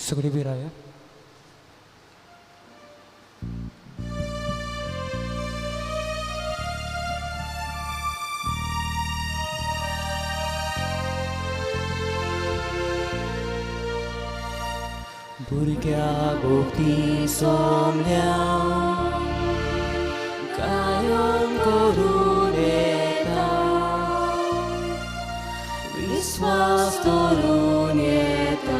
सगळी बी राया. भुरग्या भोवती सोमल्या गायन करून येता, विस्वास धरून येता,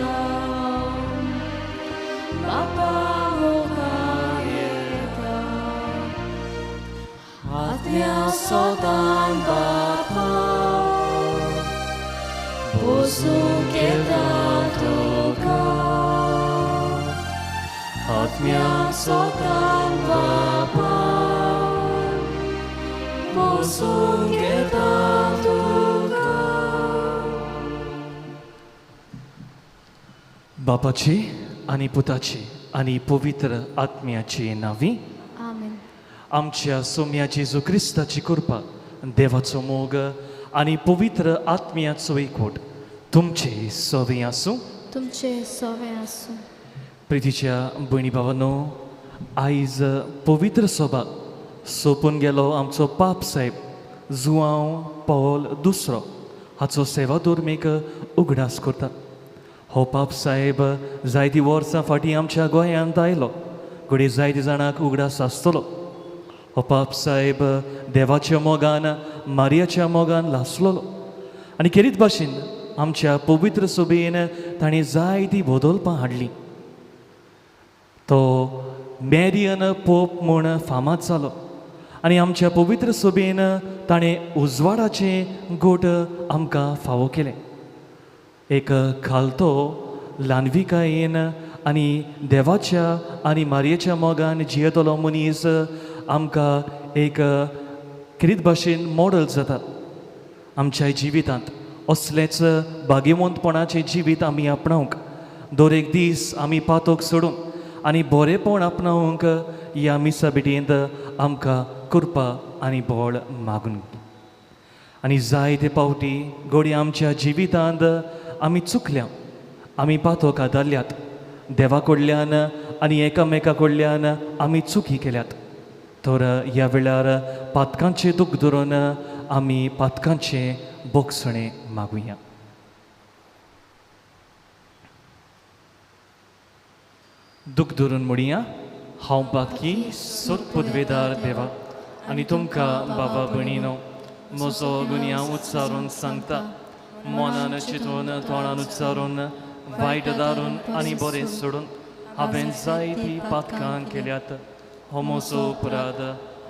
बापा मुखार येता, आत्म्या सोदान बापा बसूंक येता तुका, आत्म्या सोदान बापा बसूंक येता तुका. बापाची आनी पुताची आनी पवित्र आत्म्याची नांवी आमेन. आमच्या सोम्या जेजू क्रिस्ताची कृपा, देवाचो मोग आनी पवित्र आत्म्याचो एकवट तुमचे सवे आसूं. तुमचे सवे आसूं. प्रितीच्या भयणी भावांनो, आयज पवित्र सभा सोंपून गेलो आमचो पाप साहेब जुआंव पावल दुसरो हाचो सेवाधर्मीक उगडास करता. हो पाप साहेब जायतीं वर्सां फाटीं आमच्या गोंयांत आयलो, घडये जायते जाणांक उगडास आसतलो. हो पाप साहेब देवाच्या मोगान, मारियाच्या मोगान लासलेलो आनी खेरीत भाशेन आमच्या पवित्र सभेन ताणें जायतीं बदलपां हाडलीं. तो मॅरियन पोप म्हूण फामाद जालो आनी आमच्या पवित्र सभेन ताणें उजवाडाचें गोट आमकां फावो केलें. एक खालतो ल्हानविकायेन आनी देवाच्या आनी मारयेच्या मोगान जियेतलो मनीस आमकां एक खेरीत भाशेन मॉडल जाता. आमच्या जिवितांत असलेंच भाग्यवंतपणाचें जिवीत आमी आपणावंक दर एक दीस आमी पातोक सोडून आनी बरेंपण आपणावंक ह्या मिसा भेटयेंत आमकां कृपा आनी बळ मागून. आनी जायते पावटी घडये आमच्या जिवितांत आमी चुकल्या, आमी पातोक आदारल्यात, देवा कडल्यान आनी एकामेका कडल्यान आमी चुकी केल्यात, तर ह्या वेळार पातकांचें दूख धरून आमी पातकांचें बोगसणें मागुया. दूख धरून म्हणया, हांव बाकी सोद पदवेदार देवा आनी तुमकां बाबा भयणीनो म्हजो गुन्यांव उच्चारून सांगता, मनान चिंतून तोंडान उच्चारून वायट दारून आनी बरें सोडून हांवें जायतीं पातकां केल्यात. हो म्हजो अपराध,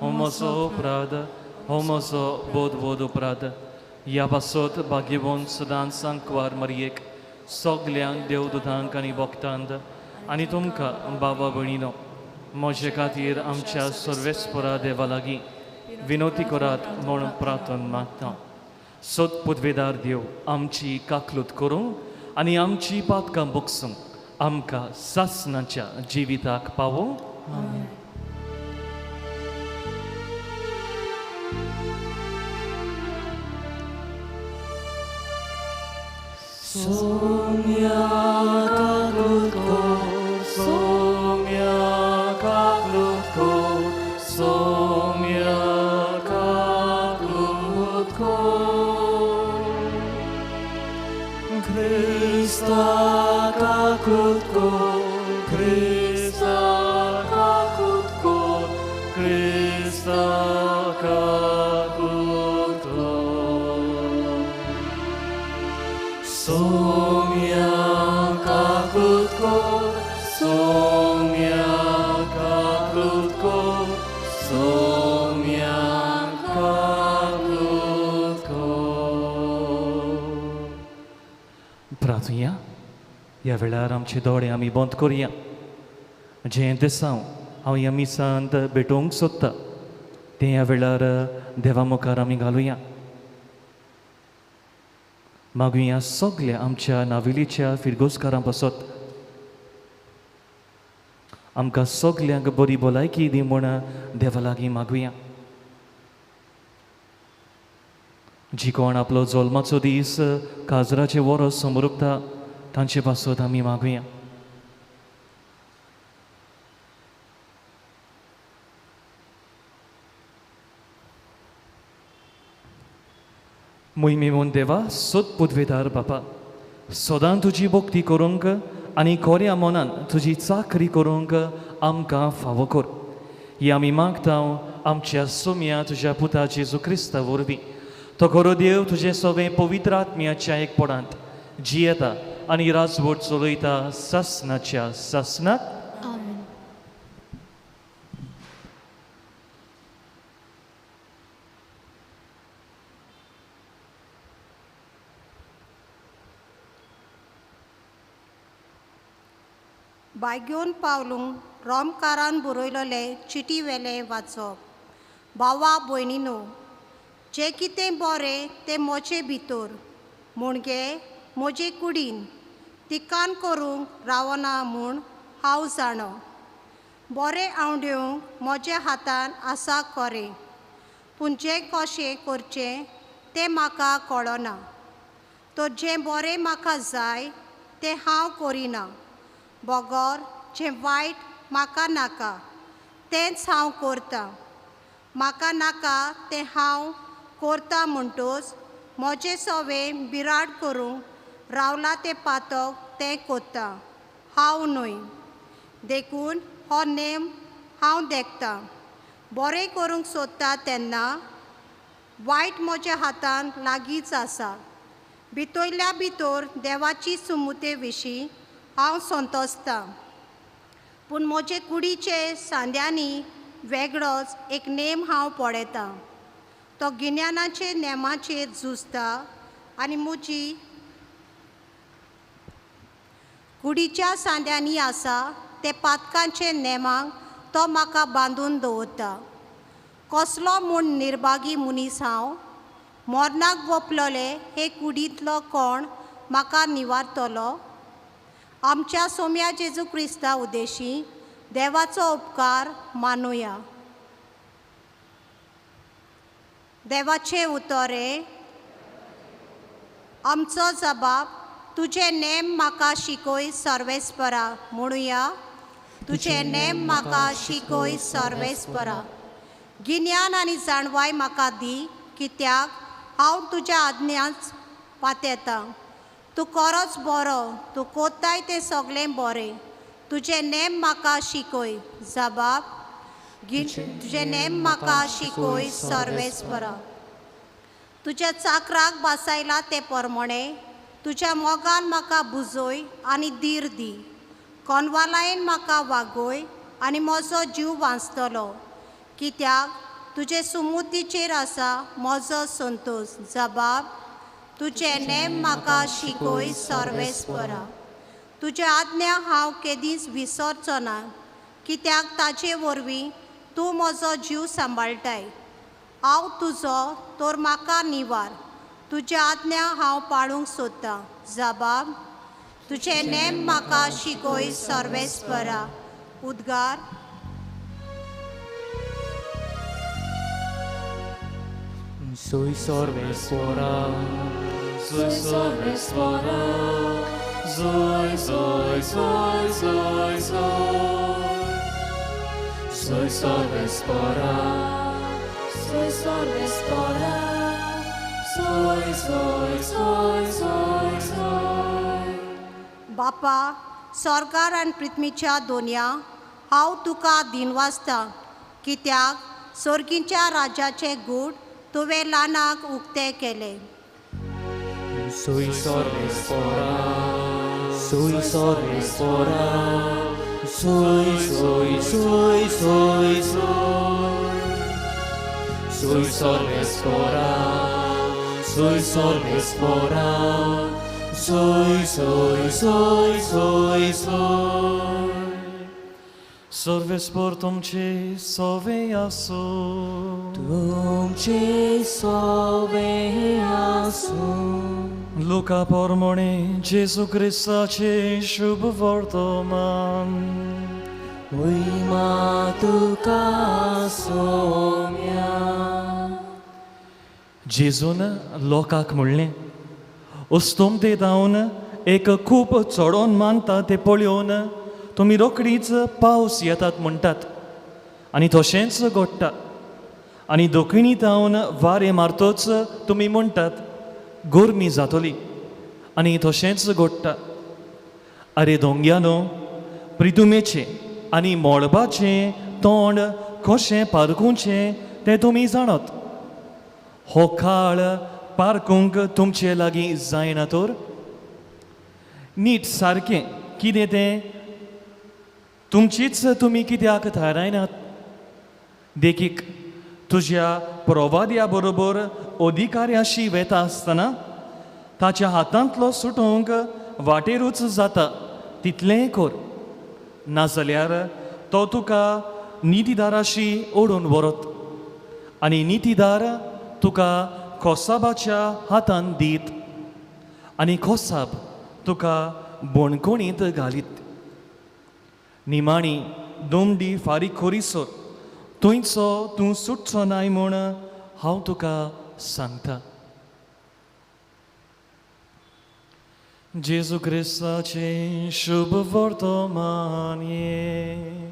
हो म्हजो अपराध, हो म्हजो बोध बोध अपराध. ह्या पासत भाग्यवंत सदांच सांकवार मरयेक सगल्यांक देवदूतांक आनी भक्तांक आनी तुमकां बाबा भयणीनो म्हजे खातीर आमच्या सर्वेस्परा देवा लागीं विनवती करात म्हूण प्रार्थन मागता. सोद पदवेदार देव आमची काकलूत करूंक आनी आमची पातकां बोगसूंक आमकां सासणाच्या जिविताक पावोवंक. सोम्या काकलूत कर, सोम्या काकलूत कर, सोम्या काकलूत कर. क्रिस्ता काकलूत कर, क्रिस्ता काकलूत कर, क्रिस्ता काकलूत कर. सोम्या काकलूत कर, सोम्या काकलूत कर, सोम्या काकलूत कर. प्रार्थुया. ह्या वेळार आमचे दोळे आमी बंद करुया. जें देसांव हांव ह्या मिसांत भेटोवंक सोदता तें ह्या वेळार देवा मुखार आमी घालुया. मागुया सगल्या आमच्या नावेलीच्या फिरगोजकारां पासत आमकां सगल्यांक बरी भलायकी दी म्हूण देवा लागीं मागुया. जी कोण आपलो जल्माचो दीस काजराचें वरस समरुपता तांचे पासत आमी मागुया. मोहिमेमून देवा सोद पुदवेदार बापा, सदां तुजी भक्ती करूंक आनी खोऱ्या मनान तुजी चाकरी करूंक आमकां फावो कर. ही आमी मागता आमच्या सोम्या तुज्या पुता जेजू क्रिस्ता वरवीं. तो खरो देव तुजें सगळें पवित्र आत्म्याच्या एकपणांत जियेता आनी राजवट चलयता सासनाच्या सासनाक. आमेन. बायगेवन पावलूंक रोमकारान बरयलोले चिटी वेलें वाचप. भावा भयणीनो, जें कितें बरें तें म्हजे भितर म्हणगे म्हजे कुडीन तिकान करूंक रावना म्हूण हांव जाणो. बरें आंवडेवंक म्हज्या हातान आसा खरें, पूण जें कशें करचें तें म्हाका कळना. तर जें बरें म्हाका जाय तें हांव करिना, बगर जें वायट म्हाका नाका तेंच हांव करतां. म्हाका नाका तें हांव करता म्हणटच म्हजें सवें बिराड करूंक रावलां तें पातक तें करता हांव न्हय. देखून हो नेम हांव देखतां, बरें करूंक सोदता तेन्ना वायट म्हज्या हातान लागींच आसा. भितरल्या भितर देवाची सुमुते विशीं हांव संतोसतां, पूण म्हजे कुडीचे सांद्यांनी वेगळोच एक नेम हांव पळयतां. तो गिन्यानाचे नेमाचेर झुजता आनी म्हजी कुडीच्या सांद्यांनी आसा ते पातकांचे नेमांक तो म्हाका बांदून दवरता. कसलो म्हूण निर्भागी मनीस हांव, मरणाक वपलोले हे कुडींतलो कोण म्हाका निवारतलो? आमच्या सोम्या जेजू क्रिस्ता उदेशी देवाचो उपकार मानुया. देवाचें उतरे आमचो जबाब, तुजें नेम म्हाका शिकय सर्वेस्परा. म्हणुया, तुजें नेम म्हाका शिकय सर्वेस्परा. गिन्यान आनी जाणवाय म्हाका दी, कित्याक हांव तुज्या आज्ञाच पातेतां. तूं खरोच बरो, तूं कोत्ताय तें सगळें बरें. तुजें नेम म्हाका शिकय जबाब, तुजें नेम म्हाका शिकय सर्वेस्परा. तुज्या चाकराक बासायला ते परमणे तुज्या मोगान म्हाका बुजय आनी धीर दी. कोनवालायन म्हाका वागय आनी म्हजो जीव वांचतलो, कित्याक तुजे सुमुतीचेर आसा म्हजो संतोश. जबाब, तुजें नेम म्हाका शिकय सर्वेस्परा. तुज्या आज्ञा हांव केदींच विसरचो ना, कित्याक ताजे वरवीं तूं म्हजो जीव सांबाळटाय. हांव तुजो तर म्हाका निवार, तुज्या आज्ञा हांव पाळूंक सोदतां. जबाब, तुजें नेम म्हाका शिकय सर्वेस्परा. उद्गार. Sui sorvespora, sui sorvespora, sui sui sui sui sui, sui sorvespora, sui sorvespora, sui sui sui sui sui. बापा, सरकार आनी पृथ्वीच्या दोनया हांव तुका दिनवासता, कित्याक सर्गीच्या राज्याचें गूट तुवें ल्हानाक उक्तें केलें. Sui sorvespora, sui sorvespora, sui sui sui sui sui, sui sorvespora, sui sorvespora, sui sui sui sui sui. सर्वेस्पर तुमचे सवे आसूं. तुमचे सवे आसूं. लुका परमणे जेजू क्रिस्ताचे शुभ वर्तमान. वैमा तुका सोम्या. जेजून लोकांक म्हणलें, अस्तोमते धांवन एक खूब चडोवन मानता तें पळोवन तुमी रोखडीच पावस येतात म्हणटात आनी तशेंच घडटा. आनी दक्षिणी धांवन वारें मारतच तुमी म्हणटात गरमी जातली आनी तशेंच घडटा. आरे दोंग्यानो, प्रितुमेचें आनी मळबाचें तोंड कशें पारखुचें तें तुमी जाणत. हो काळ पारखूंक तुमचे लागीं जायना तर? नीट सारकें कितें तें तुमचीच तुमी कित्याक थारायनात? देखीक, तुज्या प्रवाद्या बरोबर अधिकाऱ्याशी वेता आसतना ताच्या हातांतलो सुटूंक वाटेरूच जाता तितलेंय कर, नाजाल्यार तो तुका नितीदाराशी ओडून व्हरत आनी नितीदार तुका कोसाबाच्या हातान दीत आनी कोसाब तुका बणकोणींत घालीत. निमाणी दोमडी फारीक खोरीसर थंयचो तूं सुटचो नाय म्हूण हांव तुका सांगता. जेजू क्रिस्ताचें शुभ वर्तमान हें.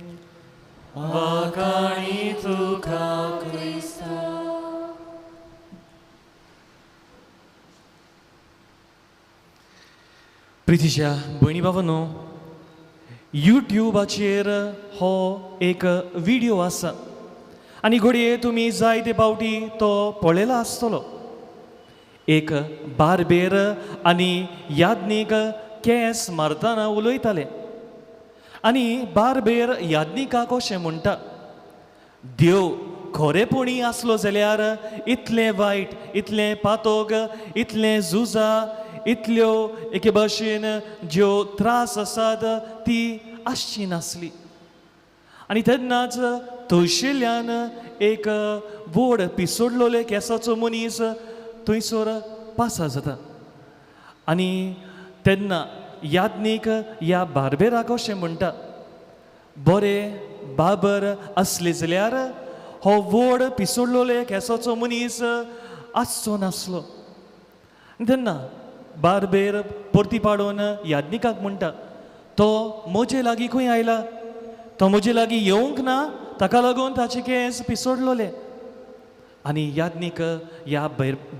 वाखाणी तुका क्रिस्ता. प्रितीच्या भयणी बाबांनो, युट्युबाचेर हो एक व्हिडियो आसा आनी घडये तुमी जायते फावटी तो पळयला आसतलो. एक बार्बेर आनी याज्ञीक केंस मारतना उलयताले आनी बार्बेर याज्ञिकाक अशें म्हणटा, देव खरेपणी आसलो जाल्यार इतलें वायट, इतलें पातोग, इतलें झुजां, इतल्यो एके भाशेन ज्यो त्रास आसात ती आसची नासली. आनी तेन्नाच थंयशिल्ल्यान एक व्हड पिसोडलेले केंसाचो मनीस थंयसर पासार जाता आनी तेन्ना याज्ञीक ह्या बार्बेराक अशें म्हणटा, बरें बाबर आसले जाल्यार हो व्हड पिसोडलेले केंसाचो मनीस आसचो नासलो. तेन्ना बार्बेर परती पाडून याज्ञिकाक म्हणटा, तो म्हजे लागीं खंय आयला? तो म्हजे लागीं येवंक ना, ताका लागून ताचे केंस पिसोडलेले. आनी याज्ञीक ह्या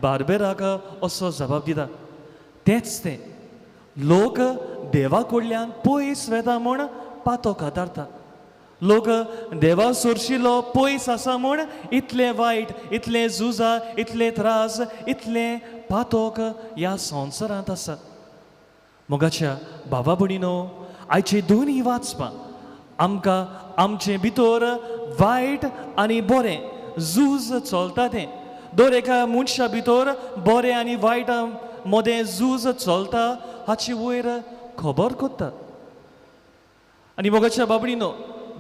बार्बेराक असो जबाब दिता, तेंच तें, लोक देवा कडल्यान पयस वेता म्हूण पातोक आदारता, लोक देवा सोरशिलो पयस आसा म्हूण इतलें वायट, इतलें झुजां, इतलें त्रास, इतलें पातोक ह्या संवसारांत आसा. मोगाच्या बाबा भयणीनो, आयचे दोनूय वाचपां आमकां आमचे भितर वायट आनी बरें झूज चलता तें, दर एका मनशा भितर बरें आनी वायट मदें झूज चलता हाचे वयर खबर कोत्ता. आनी मोगाच्या बाबडीनो,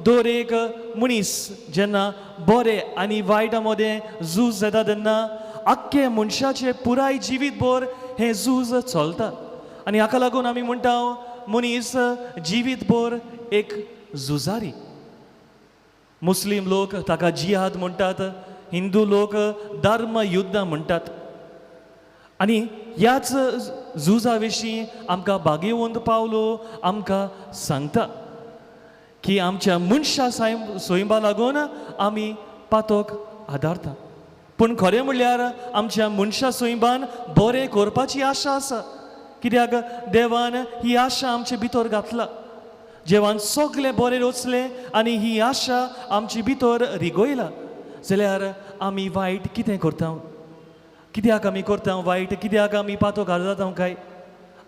दर एक मनीस जेन्ना बरें आनी वायटा मदें झूज जाता तेन्ना आख्खे मनशाचें पुराय जिवीत भर हें झूज चलता. आनी हाका लागून आमी म्हणटा मनीस जिवीत भर एक झुजारी. मुस्लीम लोक ताका जिहाद म्हणटात, हिंदू लोक धर्म युद्धां म्हणटात. आनी ह्याच झुजा विशीं आमकां भागेवंत पावलो आमकां सांगता की आमच्या मनशा सोयंबा लागून आमी पातोक आदारता, पूण खरें म्हणल्यार आमच्या मनशा सोयंबान बरें करपाची आशा आसा, कित्याक देवान ही आशा आमचे भितर घातला. जेवान सगळें बरें रचलें आनी ही आशा आमचे भितर रिगयला जाल्यार आमी वायट कितें करता? कित्याक आमी करता वायट? कित्याक आमी पातोक आदारता काय?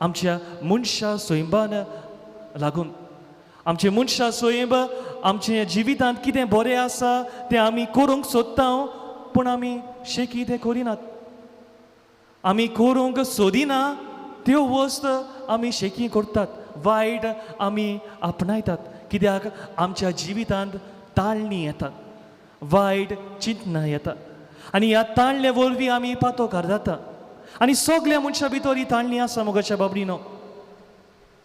आमच्या मनशा सोयंबान लागून. आमचे मनशा सोयंब आमच्या जिवितांत कितें बरें आसा तें आमी करूंक सोदता, पूण आमी शेकी तें करिनात. आमी करूंक सोदिना त्यो वस्त आमी शेकी करतात, वायट आमी आपणायतात, कित्याक आमच्या जिवितांत ताळणी येता, वायट चिंतनां येता आनी ह्या ताळणे वरवीं आमी पातोकार जाता. आनी सगल्या मनशां भितर ही ताळणी आसा. मोगाच्या बाबडीनो,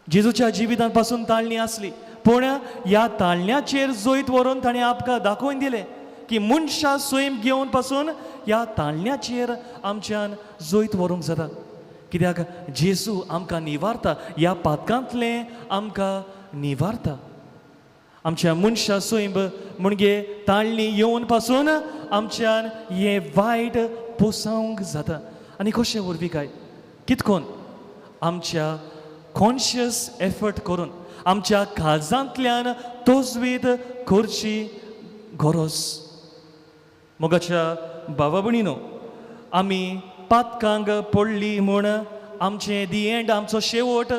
जेजूच्या जिवितांत पासून ताळणी आसली, पूण ह्या ताळण्याचेर जैत व्हरून ताणें आमकां दाखोवन दिलें की मनशां सैम घेवन पासून ह्या ताळण्याचेर आमच्यान जैत व्हरूंक जाता, कित्याक जेजू आमकां निवारता, ह्या पातकांतलें आमकां निवारता. आमच्या मनशा सैम म्हणजे ताळणी येवन पासून आमच्यान हें वायट पोसावंक जाता. आनी कशें वरवीं काय? कितकोन आमच्या कॉन्शियस एफर्ट करून आमच्या काळजांतल्यान तोजवीद करची गरज. मोगाच्या भावा भयणीनो, आमी पातकांक पडली म्हूण आमचें दी एंड आमचो शेवट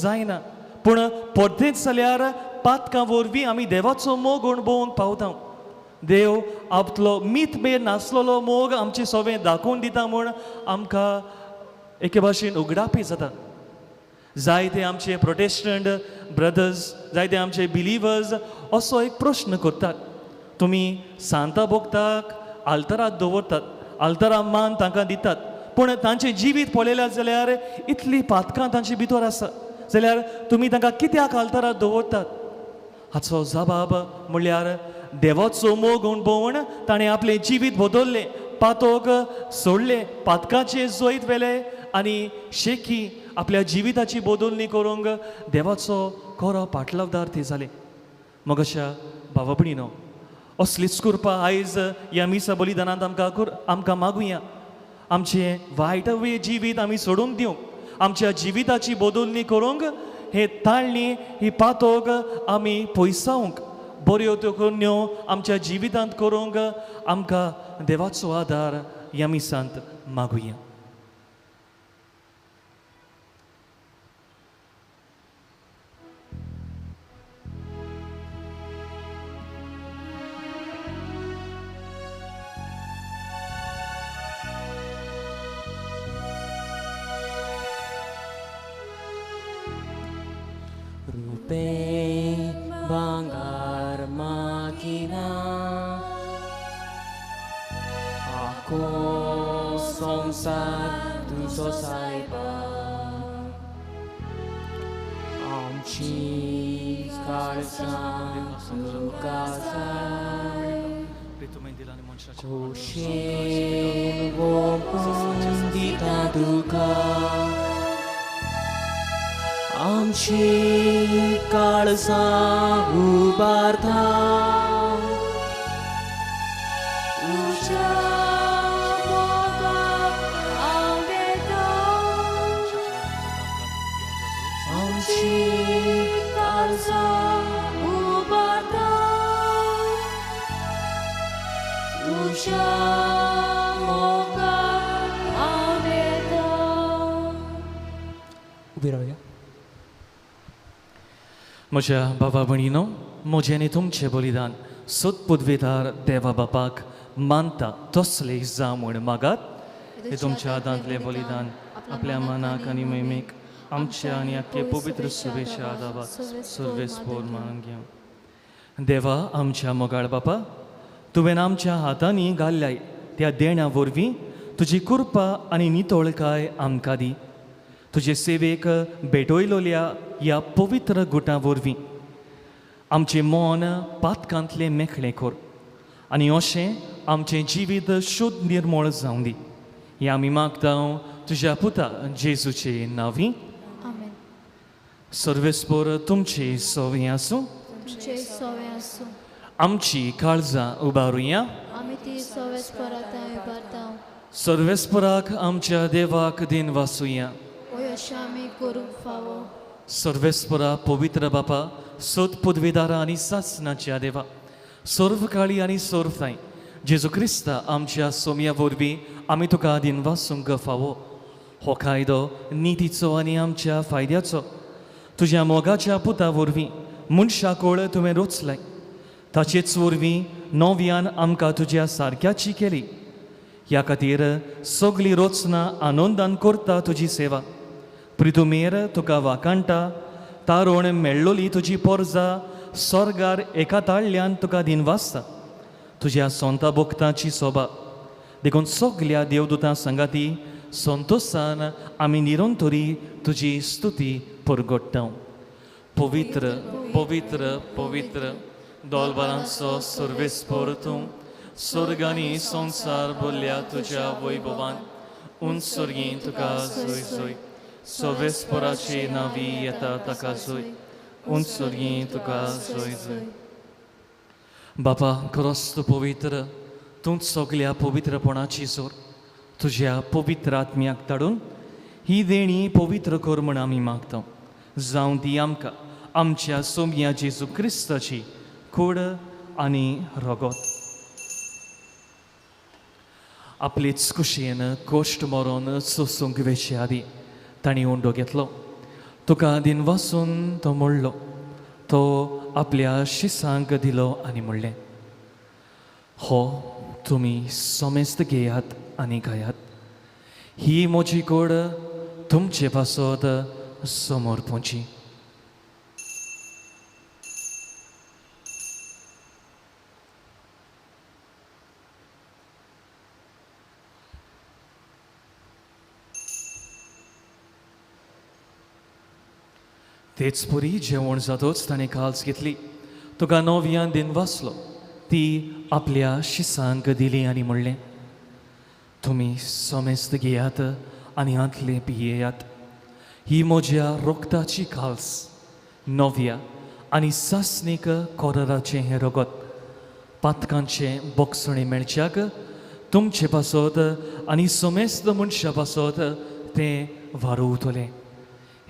जायना, पूण परतेंच जाल्यार पातकां वरवीं आमी देवाचो मोग अणभवूंक पावता. देव आपलो मीत मेर नासलेलो मोग आमचे सोवें दाखोवन दिता म्हूण आमकां एके भाशेन उगडापी जाता. जायते आमचे प्रोटेस्टंट ब्रदर्स, जायते आमचे बिलिवर्स असो एक प्रश्न करतात, तुमी सांता भोगताक आल्तराक दवरतात, आल्तरा मान तांकां दितात, पूण तांचें जिवीत पळयल्यार जाल्यार इतलीं पातकां तांचे भितर आसा, जाल्यार तुमी तांकां कित्याक आल्तराक दवरतात? हाचो जबाब म्हणल्यार देवाचो मोग अणभवून ताणें आपलें जिवीत बदल्लें, पातोक सोडलें, पातकाचें जैत व्हेलें आनी शेकी आपल्या जिविताची बदलणी करूंक देवाचो खरो पाटलावदार ते जाले. मग अशा भावा भयणीनो, असलीच कृपा आयज ह्या मिसा बलिदानांत आमकां मागुया. आमचें वायट वे जिवीत आमी सोडूंक दिवंक, आमच्या जिविताची बदलणी करूंक, हे ताळणी ही पातोक आमी पयसावंक, बऱ्यो त्यो करण्यो आमच्या जिवितांत करूंक आमकां देवाचो आदार ह्या मिसांत मागुया. रुपें भांगर मागिना आखो संवसार तुजो सायबा, आमची काळजां तुका जाय, खोशेन ओंपून दिता तुका, आमची काळजां उबारता तुज्या मोगाक आंवडेता, आमची काळजां उबारता तुज्या मोगाक आंवडेता. उबी रावया. म्हज्या बाबा भयणीनो, म्हजें आनी तुमचें बलिदान सतपुदवेदार देवा बापाक मानता तसलें जावं म्हूण मागात. हे तुमच्या हातांतलें बलिदान आपल्या मनाक आनी महिमेक आमच्या आनी आख्खे पवित्र सुबेच्या आदाबात सर्वेस्पोर मानून घेवं. देवा आमच्या मोगाळ बापा, तुवें आमच्या हातांनी घाल्ल्या त्या देण्या वरवीं तुजी कृपा आनी नितळकाय आमकां दी. तुजे सेवेक भेटयलोल्या ह्या पवित्र गुटां वरवीं आमचें मन पातकांतलें मेकळें कर आनी अशें आमचें जिवीत शुद्ध निर्मळ जावं दी. हें आमी मागता तुज्या पुता जेजूचे नांवी. आमेन. सर्वेस्पोर तुमचे सोवें आसूं. तुमचे सोवें आसूं. आमची काळजां उबारुया. आमी ती सोवेस्पोरांत उबारता. सर्वेस्पोराक आमच्या देवाक दिन वासुया. अशें आमी करूंक फावो. सर्वेस्परा पवित्र बापा, सत पदवेदारा आनी सासनाच्या देवा, सर्वकाळी आनी सर्वथाय जेजू क्रिस्ता आमच्या सोम्या वरवीं आमी तुका दिनवासूंक फावो. हो कायदो नितीचो आनी आमच्या फायद्याचो तुज्या मोगाच्या पुता वरवीं मनशाकोळ तुवें रोचलाय, ताचेच वरवीं नव्यान आमकां तुज्या सारक्याची केली. ह्या खातीर सगळी रचना आनंदान करता तुजी सेवा. प्रितुमेर तुका वाकाणटा तारोण मेळ्ळोली तुजी पोरजा स्वर्गार एका ताळल्यान तुका दिनवासता. तुज्या सोंता भोक्ताची सोबा देखून सगल्या देवदूतां सांगाती संतोसान आमी निरंतरी तुजी स्तुती परगट्टा. पवित्र पवित्र पवित्र दोलबारांचो सर्वेस्पोर तूं, स्वर्गांनी संवसार भरल्या तुज्या वैभवान. उंच स्वर्गीं तुका जोय जोय, सर्वेस्पोराचे नांवी येता ताका जोय, उंच स्वर्गीं तुका जोय जोय. बापा खरोच तूं पवित्र, तूंच सगल्या पवित्रपणाची जोर. तुज्या पवित्र आत्म्याक धाडून ही देणी पवित्र कर म्हण आमी मागता. जावं ती आमकां आमच्या सोम्या जेजू क्रिस्ताची कूड आनी रगत. आपलेच कुशेन कोश्ट मरोन सोसूंक वेचे आदी तांणी उंडो घेतलो. तुका दिनवासून तो मोडलो, तो आपल्या शिसांक दिलो आनी म्हणलें, हो तुमी समेस्त घेयात आनी खायात, ही म्हजी कोड तुमचे पासत समर्पची. तेच पुरी जेवण जातोच ताणें काल्स घेतली, तुका नव्यान दिन वाचलो, ती आपल्या शिसांक दिली आनी म्हणलें, तुमी समेस्त घेयात आनी हांतलें पियेयात, ही म्हज्या रोगताची काल्स, नव्या आनी सासणीक कोराराचें हें रगत, पातकांचें बोगसणें मेळच्याक तुमचे पासत आनी समेस्त मनशा पासत तें वारोवतलें.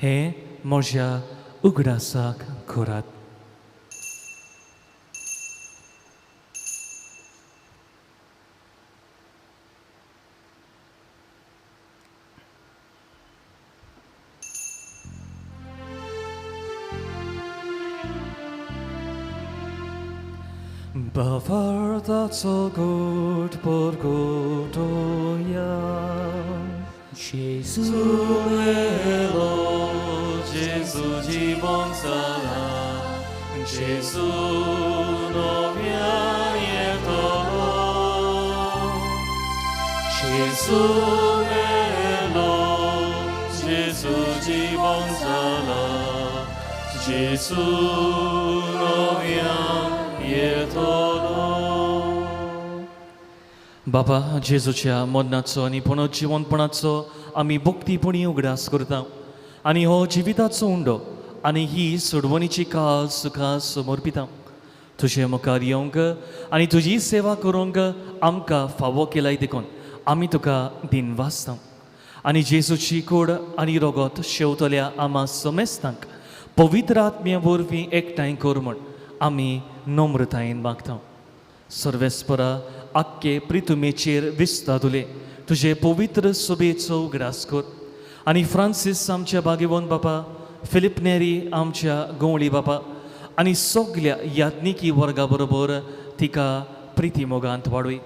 हें म्हज्या उगडासाक करात. भावार्थाचो गोट परगोटोया जेजू मेलो, जेजू जिवन जाला, जेजू नव्यान येतलो. जेजू मेलो, जेजू जिवन जाला, जेजू नव्यान येतलो. बाबा, जेजूच्या मरणाचो आनी पुनर्जिवनपणाचो आमी भक्तीपणी उगडास करता आनी हो जिविताचो उंडो आनी ही सोडवणीची काल सुखा समर्पिता. तुजे मुखार येवंक आनी तुजी सेवा करूंक आमकां फावो केलाय देखून आमी तुका दिनवासता. आनी जेजूची कूड आनी रगत शेवतल्या आमा समेस्तांक पवित्र आत्म्या वरवीं एकठांय कर म्हण आमी नम्रतायेन मागता. सर्वेस्परा आख्खे प्रितुमेचेर विस्तादुले तुजे पवित्र सोबेचो उगडास कर आनी फ्रांसीस आमच्या बागेवन बापा, फिलीप नेरी आमच्या गंवळी बापा आनी सगल्या याज्ञिकी वर्गा बरोबर तिका प्रिती मोगांत वाडय.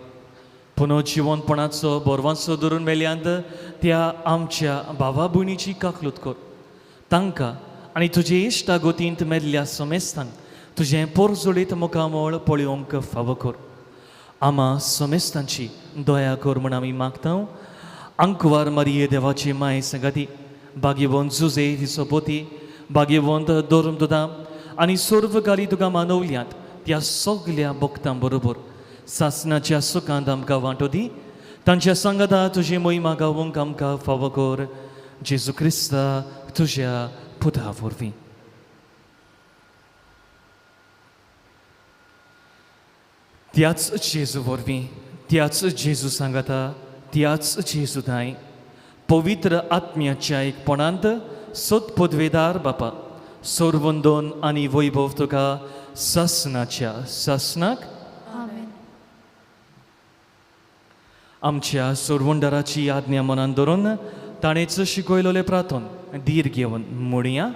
पुनर्जिवनपणाचो बोरवांचो धरून मेल्यांत त्या आमच्या भावा भयणीची काकलूत कर. तांकां आनी तुजे इश्टागोतींत मेल्ल्या समेस्तांक तुजें पोरजोळीत मुखामळ पळोवंक फावो कर. आमा समेस्तांची दया कर म्हण आमी मागता. आंकवार मारिये देवाची माय सांगाती, भाग्यवंत जुजे तिचो पोती, भाग्यवंत धर्म दुदा आनी सर्व गाली तुका मानवल्यात त्या सगल्या भक्तां बरोबर सासणाच्या सुखांत आमकां वांटो दी. तांच्या सांगाता तुजी मोहिमा गावोंक आमकां फावो कर. जेजू क्रिस्ता तुज्या पुता वरवीं. त्याच जेजू वरवीं, त्याच जेजू सांगाता, त्याच जेजू दाय पवित्र आत्म्याच्या एकपणांत सत पदवेदार बापा, सर्वंदन आनी वैभव तुका सासणाच्या सासणाक. आमेन. आमच्या सोरवंडाराची आज्ञा मनान धरून ताणेच शिकयलोले प्रार्थन धीर घेवन म्हणया.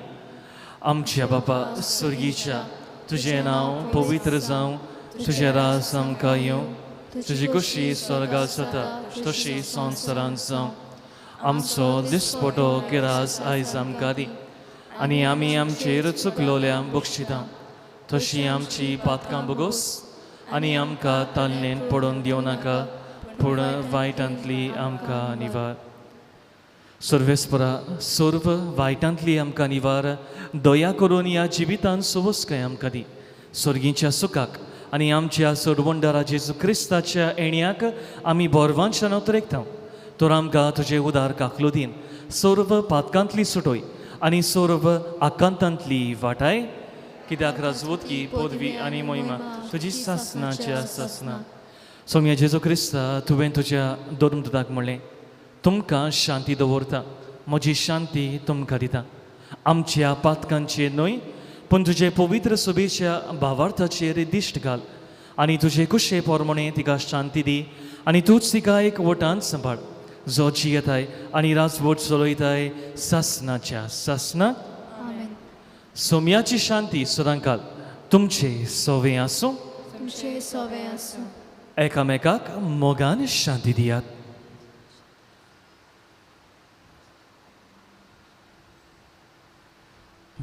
आमच्या बापा स्वर्गीच्या, तुजें नांव पवित्र जावं, तुजें राज आमकां येवं, तुजी खुशी स्वर्गात जाता तशी संवसारांत जावं. आमचो दिसपटो किरास आयज आमकां दी आनी आमी आमचेर चुकलोल्या बक्षिता तशी आमची पातकां बगोस आनी आमकां ताल्लेन पडोवन दिवं नाका, पूण वायटांतली आमकां निवार. सर्वेस्परा सर्व वायटांतली आमकां निवार, दया करून ह्या जिवितान सवस्काय आमकां दी. सर्गीच्या सुखाक आनी आमच्या सोडवंडारा जेजू क्रिस्ताच्या येण्याक आमी बोरवांच्यान उतरेकता. तर आमकां तुजे उदार काकलो दीन सर्व पातकांतली सुटोय आनी सर्व आकांतांतली वाटाय. कित्याक राजवतकी पदवी आनी मोहिमा तुजी सासनाच्या सासना. सोम्या जेजू क्रिस्ता, तुवें तुज्या धर्मदूताक म्हणलें, तुमकां शांती दवरता, म्हजी शांती तुमकां दिता. आमच्या पातकांचेर न्हय पूण तुजे पवित्र सभेच्या भावार्थाचेर दिश्ट घाल आनी तुजे कुशे प्रमाणे तिका शांती दी आनी तूंच तिका एक वटान सांबाळ, जो जियेताय आनी राजवट चलयताय सासनाच्या सासना. आमेन. सोम्याची शांती सदांकाल तुमचे सोवे आसूं. तुमचे सोवे आसूं. एकामेकाक मोगान शांती दियात.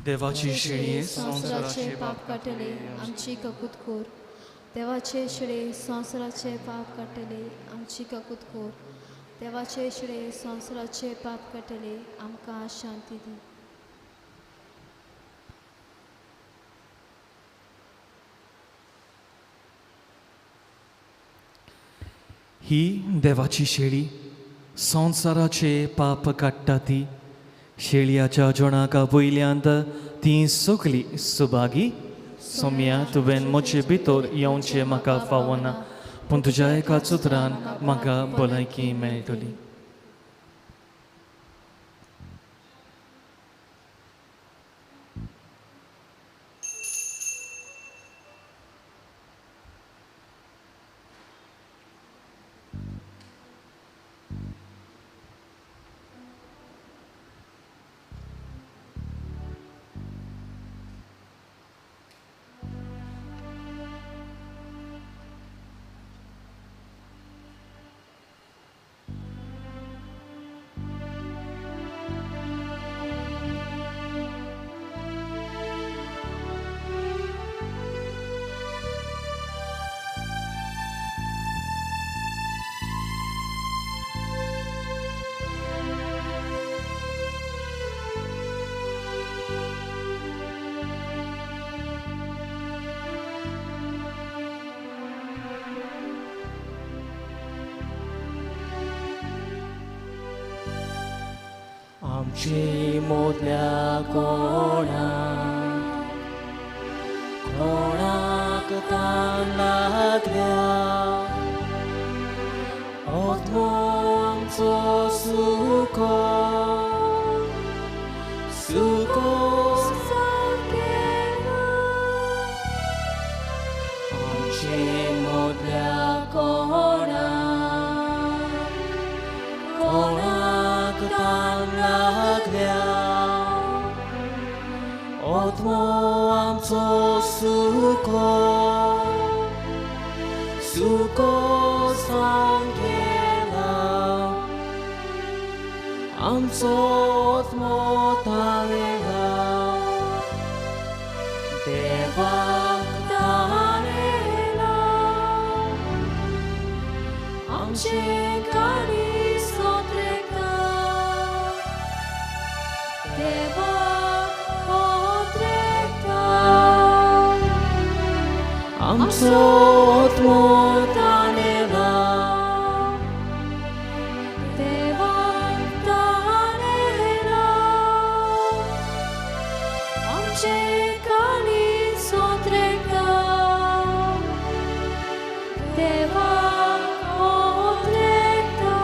देवाची शेळये संवसाराचे पाप काडटले आमची ककूत कोर. देवाचे शेळये संवसाराचे पाप काडटले आमची ककूत कोर. देवाचे शेळये संवसाराचे पाप काडटले आमकां शांती दी. ही देवाची शेळी संवसाराचे पाप काडटा ती शेळयाच्या जोणाका पयल्यांत ती सगली सुभागी. सोम्या तुवें म्हजे भितर येवचें म्हाका फावना पूण तुज्या एका सुत्रान म्हाका भलायकी मेळटली. आमचे मोदल्या कोणाक कोणाक तान लागल्या आत्मो आमचो सुको सुको आमचे मोदल्या कोणाक कोणाक तान लागल्या आत्मो आमचो सुको सुको सांगेला आमचो आत्मो तानेला देवाक तानेला आमचे काळीज ओत्रेता देवाक ओत्रेता आमचो आत्मो तानेला देवाक तानेला आमचे काळीज ओत्रेता देवाक ओत्रेता.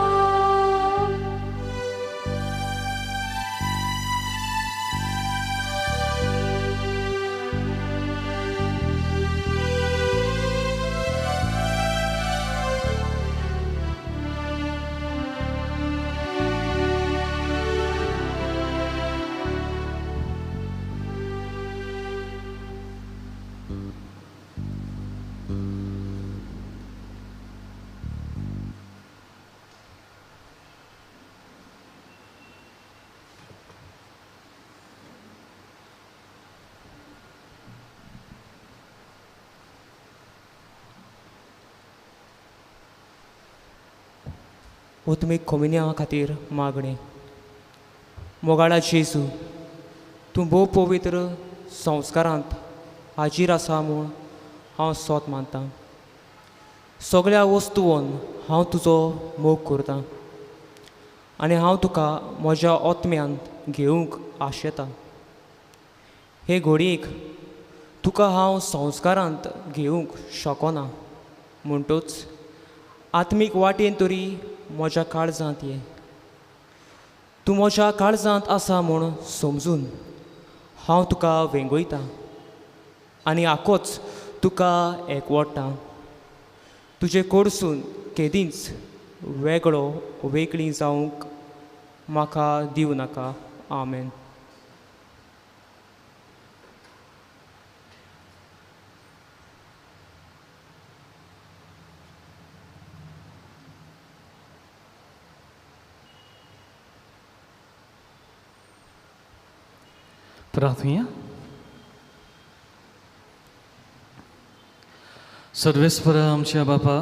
उतमीक खोमिन्या खातीर मागणें. मोगाळा जेजू, तूं भोव पवित्र संस्कारांत हाजीर आसा म्हूण हांव सोत मानतां. सगळ्या वस्तुवन हांव तुजो मोग करतां आनी हांव तुका म्हज्या आत्म्यांत घेवंक आशेतां. हे घडयेक तुका हांव संस्कारांत घेवंक शकना म्हणटूच आत्मीक वाटेन तरी म्हज्या काळजांत ये. तूं म्हज्या काळजांत आसा म्हूण समजून हांव तुका वेंगयतां आनी आकोच तुका एकवडटा. तुजे कडसून केदींच वेगळो वेगळी जावंक म्हाका दिवं नाका. आमेन. प्रार्थुया. सर्वेस्परा आमच्या बापा,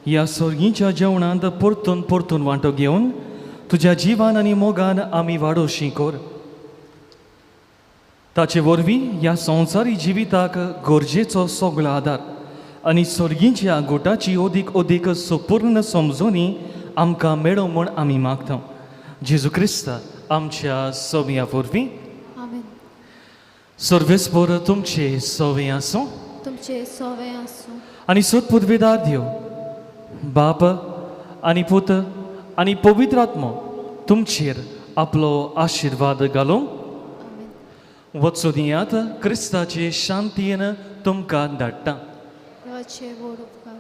ह्या सोर्गीच्या जेवणांत परतून परतून वांटो घेवन तुज्या जिवान आनी मोगान आमी वाडोवशी कर. ताचे वरवीं ह्या संवसारी जिविताक गरजेचो सगळो आदार आनी सोर्गीच्या गोटाची अदीक अदीक सुपूर्ण समजणी आमकां मेळो म्हूण आमी मागता. जेजू क्रिस्त आमच्या सव्या वरवीं. आमेन. सर्वेस्पर तुमचे सवे आसूं. तुमचे सोवे आसूं. आनी सोदपुर्वेदार देव बाप आनी पूत आनी पवित्र आत्मो तुमचेर आपलो आशिर्वाद घालूं. आमेन. वचून दियात क्रिस्ताचे शांतीन तुमकां धाडटा. देवाचे व्हड उपकार.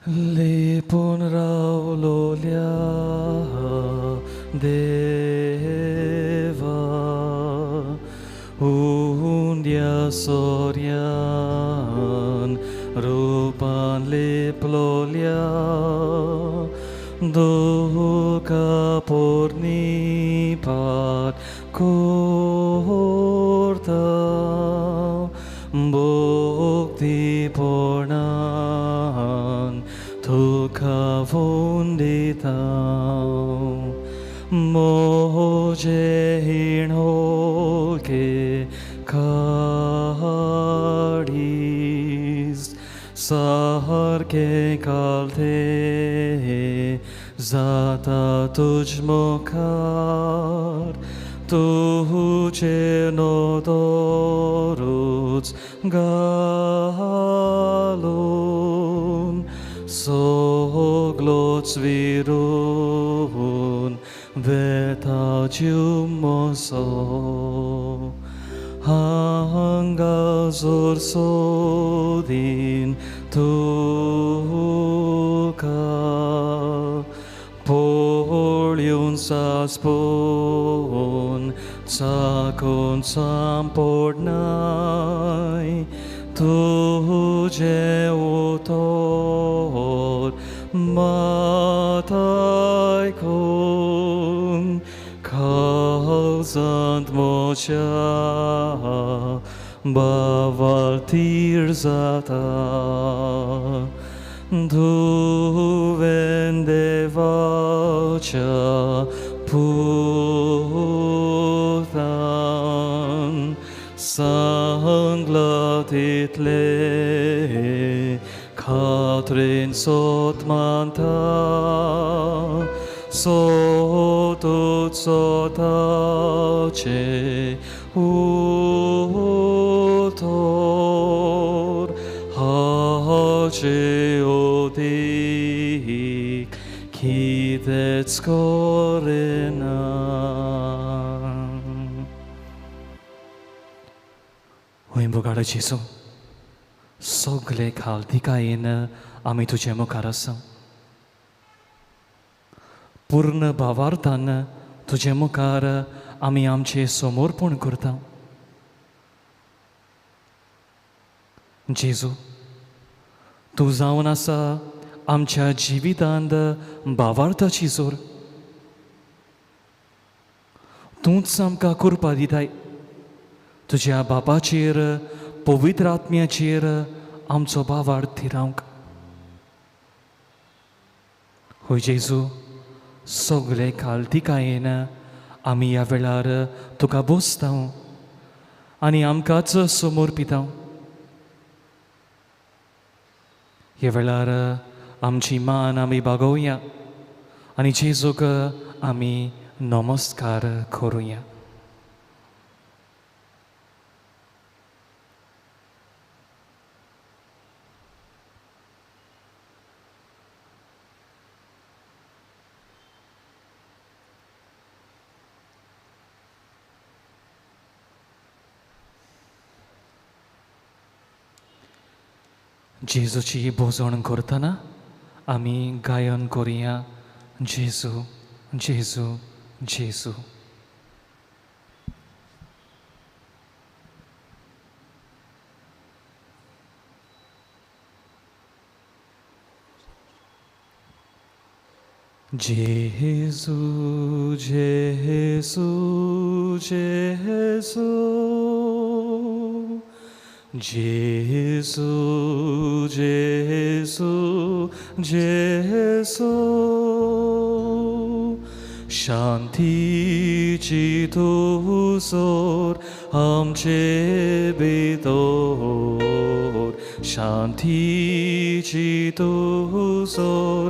लिपून रावलोल्या देवा हुंड्या सोऱ्यान रुपान लिपलोल्या. दुका पोरणी पात कोरता भक्तीपणान तुका वंदिता म्हजें हिणोके काडीस सारकें कालतें जाता तुज मुखार तुजें नदरूच घालून सगलोच विरून वेता जीव म्हजो हांगा जोर सोदीन तुका पळोवन सासपून चाकून सांपडनाय तुजें उतर मात आयकून काळजांत म्हज्या भावार्थीर जाता तुवें देवाच्या पुतान सांगलां तितलें खात्रेन सोत मानता सोतूच सोताचें उतर हाचें अदीक कितेंच करिना. होय मोगाळ जेजू, सगळे खालतिकायेन आमी तुजे मुखार आसा. पूर्ण भावार्थान तुजे मुखार आमी आमचें समर्पण करता. जेजू, तूं जावन आसा आमच्या जिवितांत भावार्थाची जोर. तूंच आमकां कृपा दिताय तुज्या बापाचेर पवित्र आत्म्याचेर आमचो भावार्थ थिरावंक. होय जेजू, सगळे खालतिकायेन आमी ह्या वेळार तुका बोसता आनी आमकांच समर्पिता. ह्या वेळार आमची मान आमी बागोवया आनी जेजूक आमी नमस्कार करुया. जेजूची भोजवण करतना आमी गायन करुया. जेजू जेजू जेजू. जेजू जेजू जेजू जेजू जेजू जेजू शांतीची तूं जोर आमचे भितर, शांतीची तूं जोर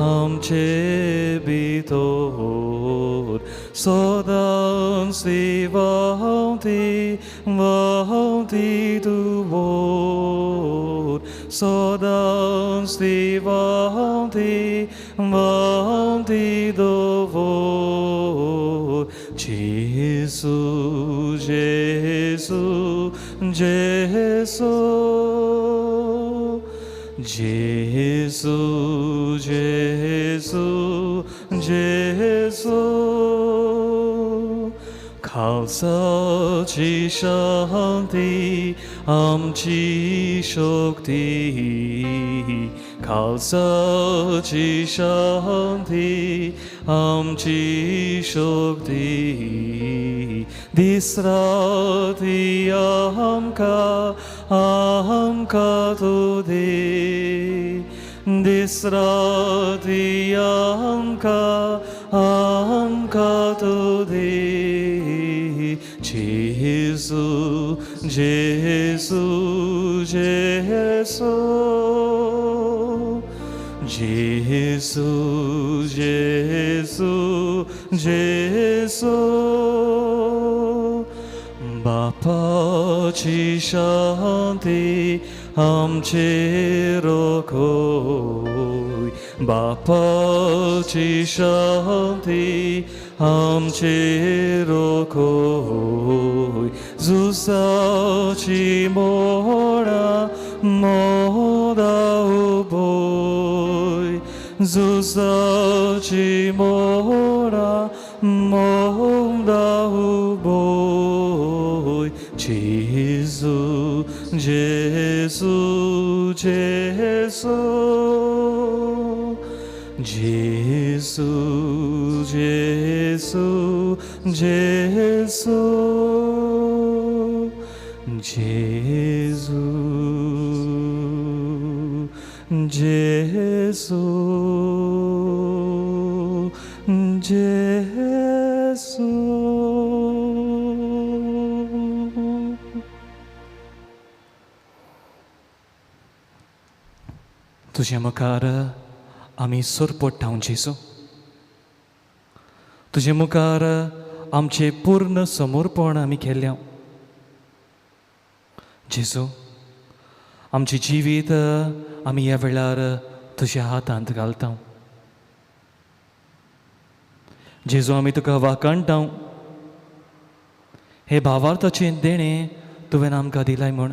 आमचे भितर, सदांच ती व्हांवती व्हांवती तूं, सदांच ती व्हांवती व्हांवती दवर. जेजू जेजू जेजू जेजू जेजू जेजू. खालसाची शांती आमची शक्ती, खालसाची शांती आमची शक्ती. दीस राती आमकां आमकां तूं दी, दीस राती आमकां आमकां तूं दी. जेजू जेजू जेजू जेजू जेजू जेजू. बापाची शांती आमचेर राखय, बापाची शांती आमचेर राखय. झुजाची मोडा मोडा उबय, झुजाची मोडा मोडा उबय. जेजू जेजू जेजू जेजू जेजू जेजू जेजू जेजू जेजू. तुज्या मुखार आमी सरपट्टाव जेजू, तुजे मुखार आमचें पूर्ण समर्पण आमी केल्लें. जेजू, आमचें जिवीत आमी ह्या वेळार तुज्या हातांत घालता. जेजू, आमी तुका वाखाणटा, हे भावार्थाचें देणें तुवें आमकां दिलाय म्हूण.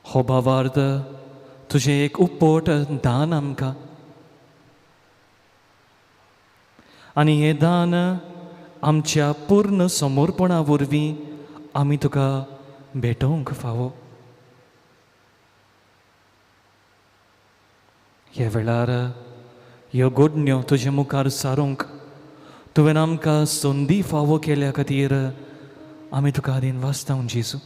हो भावार्थ तुजें एक उपट दान आमकां, आनी हें दान आमच्या पूर्ण समर्पणा वरवीं आमी तुका भेटोवंक फावो. ह्या वेळार ह्यो गोडण्यो तुजे मुखार सारूंक तुवें आमकां संदी फावो केल्या खातीर आमी तुका आदीन वाचता जेजू.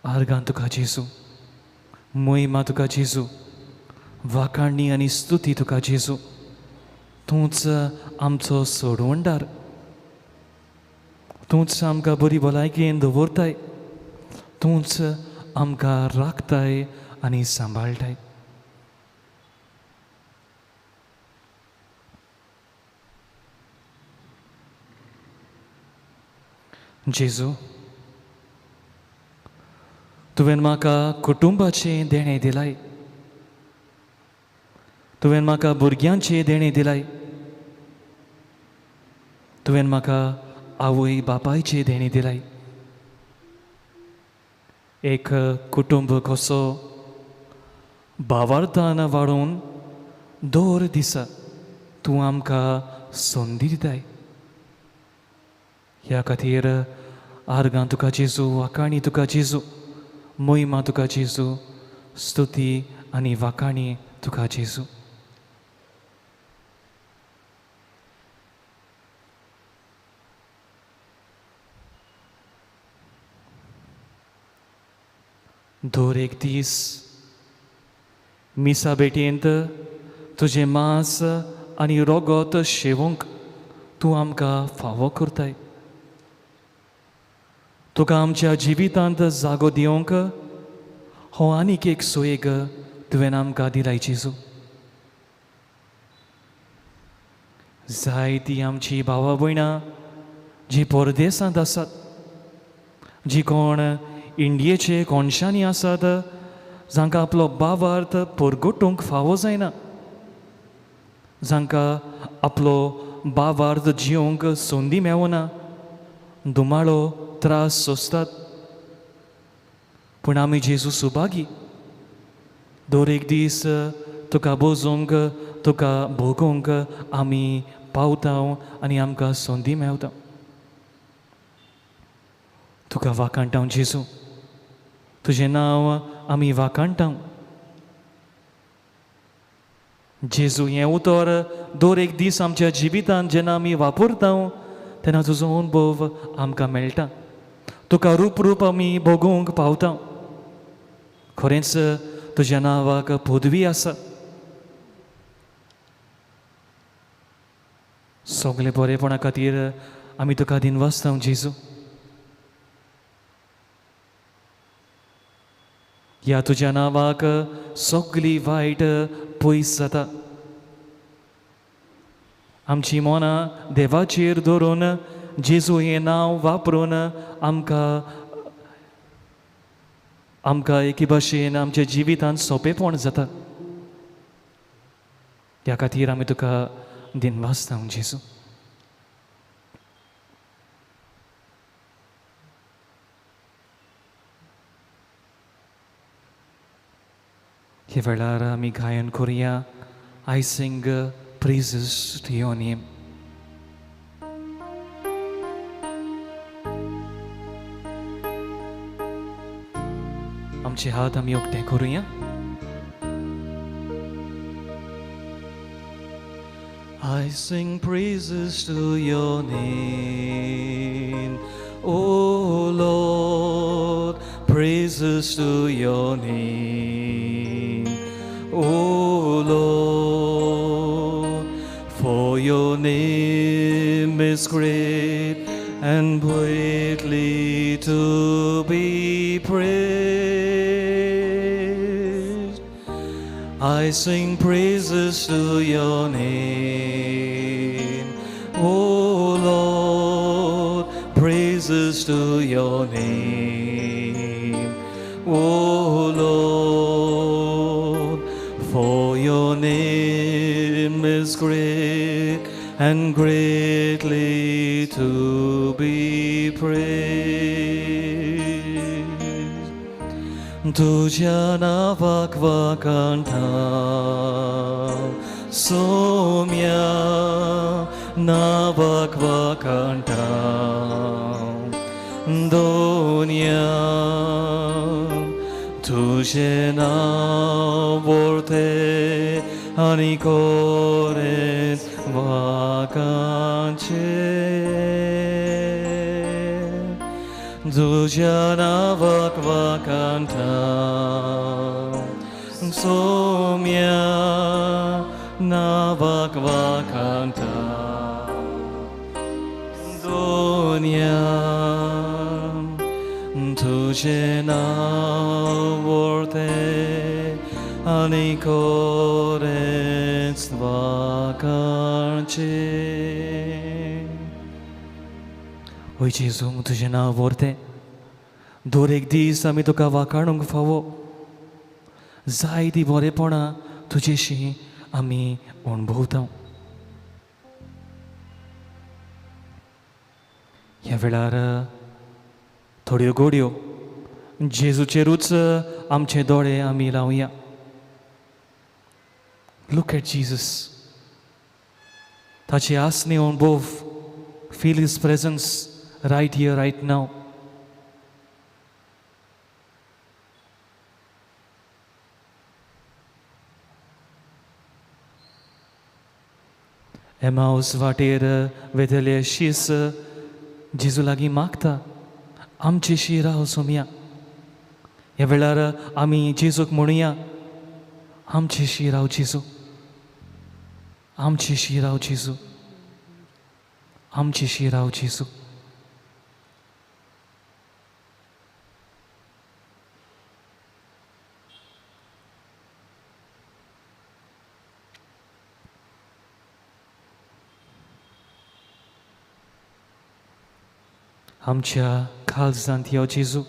आर्गां तुका जेजू, मोहिमा तुका जेजू, वाखाणी आनी स्तुती तुका जेजू. तूंच आमचो सोडवणदार, तूंच आमकां बरी भलायकेन दवरताय, तूंच आमकां राखताय आनी सांबाळटाय. जेजू, तुवें म्हाका कुटुंबाचें देणें दिलाय, तुवें म्हाका भुरग्यांचें देणें दिलाय, तुवें म्हाका आवय बापायचें देणें दिलाय. एक कुटुंब कसो भावार्थान वाडोवन दर दिसा तूं आमकां संदी दिताय. ह्या खातीर आर्गां तुका जेजू, वाखाणी तुका जेजू, मोहिमा तुका जेजू, स्तुती आनी वाखाणी तुका जेजू. दर एक दीस मिसा भेटयेंत तुजें मांस आनी रोगोत शेवंक तूं आमकां फावो करताय. तुका आमच्या जिवितांत जागो दिवंक हो आनीक एक सोयेग तुवें आमकां दिलाय जेजू. जायतीं आमची भावा भयणां जीं परदेसांत आसात, जीं कोण इंडियेचे कोनशांनी आसात, जांकां आपलो भावार्थ परगटूंक फावो जायना, जांकां आपलो भावार्थ जिवंक संदी मेवना, धुमाळो त्रास सोंसतात. पूण आमी जेजू सुभागी, दर एक दीस तुका बोजूंक, तुका भोगूंक आमी पावता आनी आमकां संदी मेवता. तुका वाखाणटा जेजू, तुजें नांव आमी वाखाणटा. जेजू हें उतर दर एक दीस आमच्या जिवितांत जेन्ना आमी वापरता तेन्ना तुजो अनुभव आमकां मेळटा. तुका रूप रूप आमी भोगूंक पावता. खरेंच तुज्या नांवाक पदवी आसा. सगळे बरेपणा खातीर आमी तुका दिनवासता जेजू. ह्या तुज्या नांवाक सगली वायट पयस जाता. आमची मनां देवाचेर दवरून जेजू हें नांव वापरून आमकां आमकां एके भाशेन आमच्या जिवितांत सोंपेपण जाता. ह्या खातीर आमी तुका दिनवासता जेजू. ह्या वेळार आमी गायन करुया I sing praises to your name. आमचे हात आमी उक्ते करुया. I sing praises to your name, O Lord, praises to your name, O Lord, for your name is great and greatly to be praised. I sing praises to your name, O Lord, praises to your name, O Lord, for your name is great and greatly to be praised. तुझ्या नांवाक वाखाणटा सोम्या, नांवाक वाखाणटा दोनया. तुझें नांव व्हरतें आनी कोरेंच वाखाणचें. तुझ्या नांवाक वाखाणटा सोम्या, नांवाक वाखाणटा दोनया. तुझें नांव व्हरतें आनी कोरेंच वाखाणचें. ओय जेजू, तुजें नांव व्हरतें दर एक दीस आमी तुका वाखाणूंक फावो. जायतीं बरेपणां तुजेशी आमी अणभवता. ह्या वेळार थोड्यो गोडयो जेजूचेरूच आमचे दोळे आमी लावया. Look at Jesus. ताची आसणी अणभव, feel his presence right here right now. Emmaus वाटेर वेतले शीस जेजू लागीं मागता, आमचेशी राव सोमया. ह्या वेळार आमी जेजूक म्हणुया, आमचेशी राव जेजू, आमचेशी राव जेजू, आमचेशी राव जेजू. आमच्या काळजांत यो जेजू,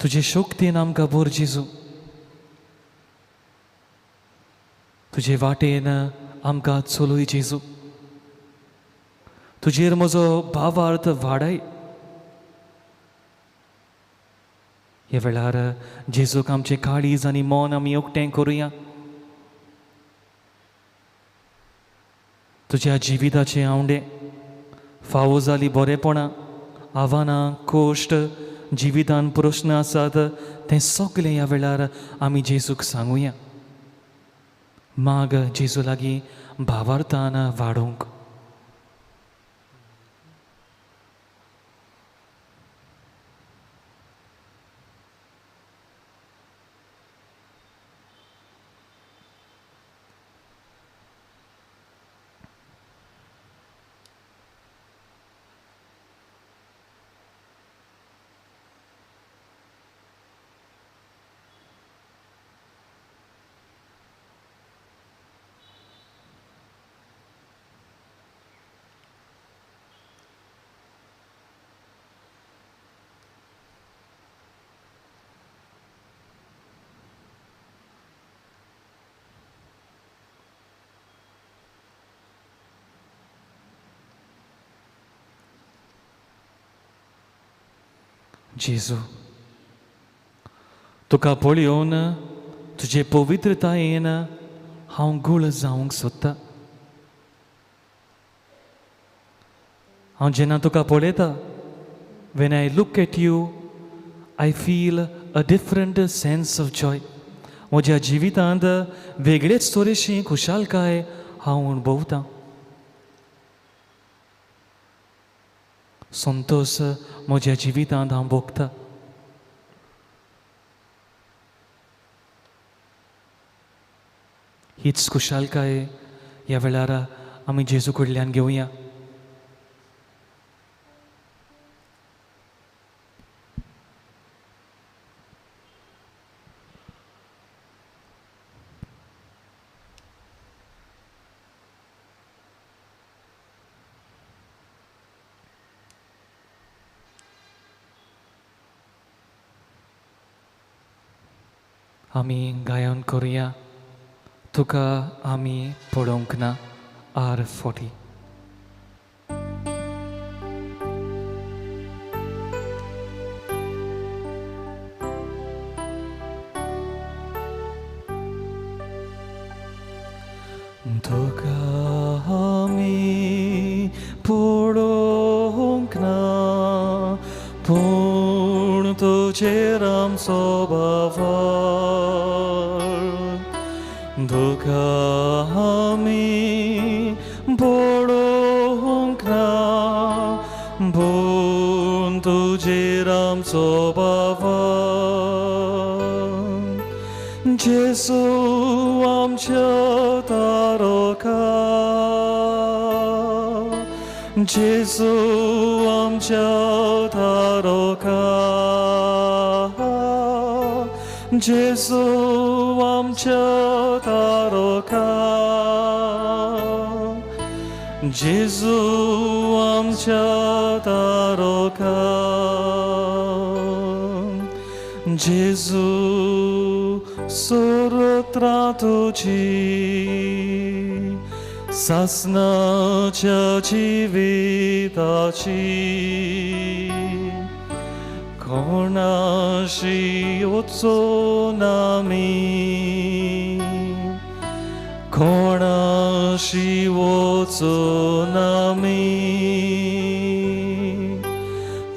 तुजे शक्तीन आमकां भर जेजू, तुजे वाटेन आमकां चलय जेजू, तुजेर म्हजो भावार्थ वाडय. ह्या वेळार जेजूक आमचें काळीज आनी मन आमी उक्तें करुया. तुज्या जिविताचें आवंडे फावो जाली बरेपणां, आव्हानां, कोश्ट, जिवितान प्रस्न आसात तें सगलें ह्या वेळार आमी जेजूक सांगुया. माग जेजू लागीं भावार्थान वाडोवंक. जेजू, तुका पळोवन तुजे पवित्रतायेन हांव गुळ जावंक सोदता. हांव जेन्ना तुका पळयता, when I look at you I feel a different sense of joy. म्हज्या जिवितांत वेगळेच तरेची खुशालकाय हांव अणभवतां. संतोश म्हज्या जिवितांत हांव भोगता. हीच खुशालकाय ह्या वेळार आमी जेजू कडल्यान घेवया. आमी गायन करुया तुका आमी पळोवंक ना R40. तुका आमी पळोवंक ना पूण तुजेर आमचो भावार्थ. तुका आमी पळोवंक ना पूण तुजेर आमचो भावार्थ. जेजू आमच्या तारका, जेजू आमच्या तारका, जेजू आमच्या तारका, जेजू आमच्या तारका. जेजू सोरोत्रा तुजी सासनाच्या जिविताची कोणाशी वचून आमी, कोणाशी वचून आमी.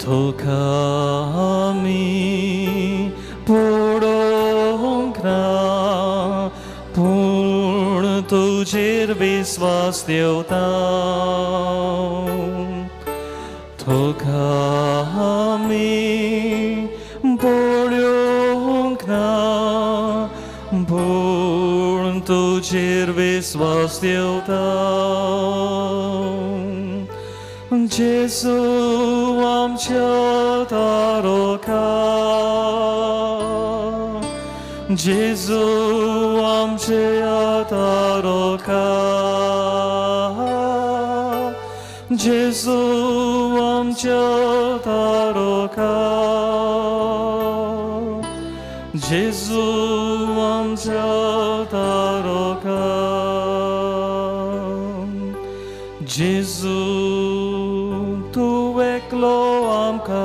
तुका आमी पळोवंक ना पूण तुजेर विस्वास देवता. तुका आमी पळोवंक ना पूण तुजेर विस्वास देवता. जेजू आमच्या तारका, जेजू आमच्या तारका, जेजू आमच्या तारका, जेजू आमच्या तारका. जेजू तूं एकलो आमकां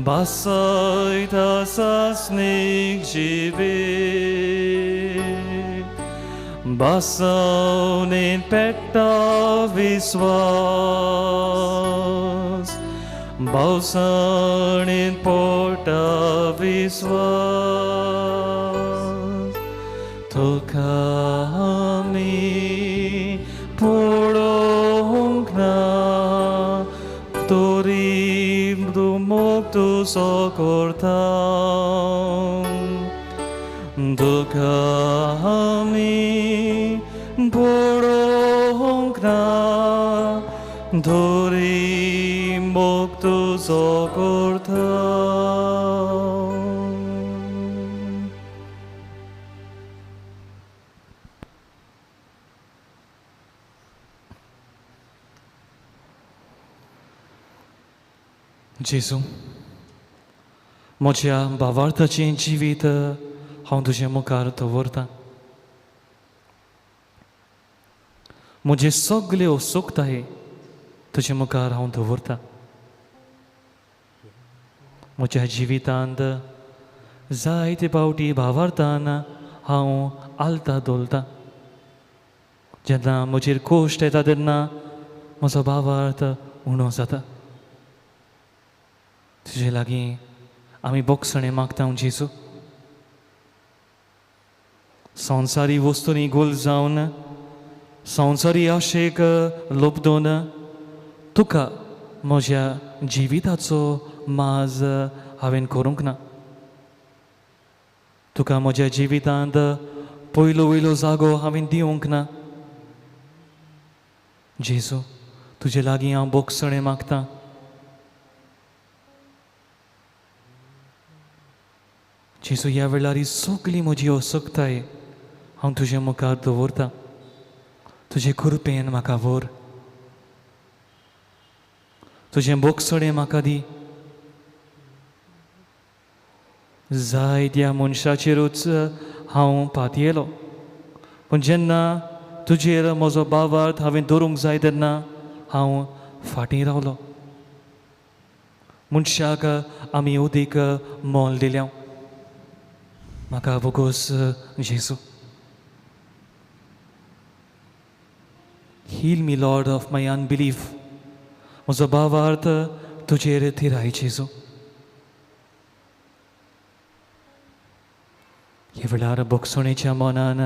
बसयता सासणीक जिवीत बसवणेन पेट्टा विस्वास भोवसणेन पोटा विस्वास तुका आमी पळोवंक ना तरी तूं मोग तुजो करता तुका आमी पळोवंक ना तरी मोग तुजो करता. जेजू, म्हज्या भावार्थाचें जिवीत हांव तुजे मुखार दवरतां. म्हजे सगळे असोक्ताय तुजे मुखार हांव दवरतां. म्हज्या जिवितांत जायते फावटी भावार्थान हांव आलता धोलतां. जेन्ना म्हजेर कोश्ट येता तेन्ना म्हजो भावार्थ उणो जाता. तुजे लागीं आमी बोगसणें मागता जेजू. संवसारी वस्तूंनी गोल जावन संवसारी आशेक लोबदून तुका म्हज्या जिविताचो माज हांवें करूंक ना. तुका म्हज्या जिवितांत पयलो वयलो जागो हांवें दिवंक ना. जेजू, तुजे लागीं हांव बोगसणें मागतां. जेजू, ह्या वेळार ही सगळी म्हजी असक्ताय हांव तुजे मुखार दवरतां. तुजे कृपेन म्हाका व्हर, तुजें बोगसणें म्हाका दी. जायत्या मनशाचेरूच हांव पातयेलो, पूण जेन्ना तुजेर म्हजो भावार्थ हांवें दवरूंक जाय तेन्ना हांव फाटीं रावलो. मनशाक आमी उदीक मोल दिल्या. म्हाका बोगोस जेजू. Heal me, Lord, of my unbelief. म्हजो भावार्थ तुजेर थिराय जेजू. ह्या वेळार भोगसणेच्या मनान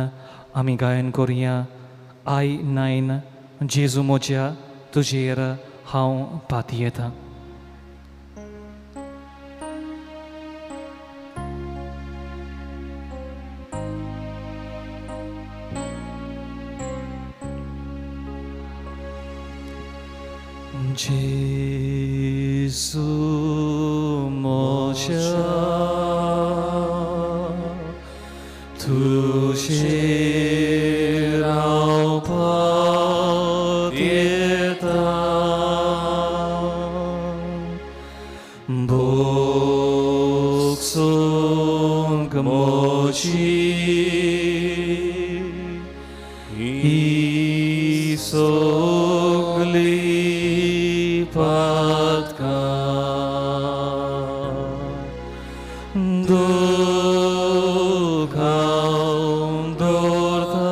आमी गायन करुया. I 9 जेजू म्हज्या तुजेर हांव पातयेतां. जेजू म्हज्या तुजेर हांव पातयेतां. भोगसूंक म्हजी ही सगळी पातकां दुखां दवरता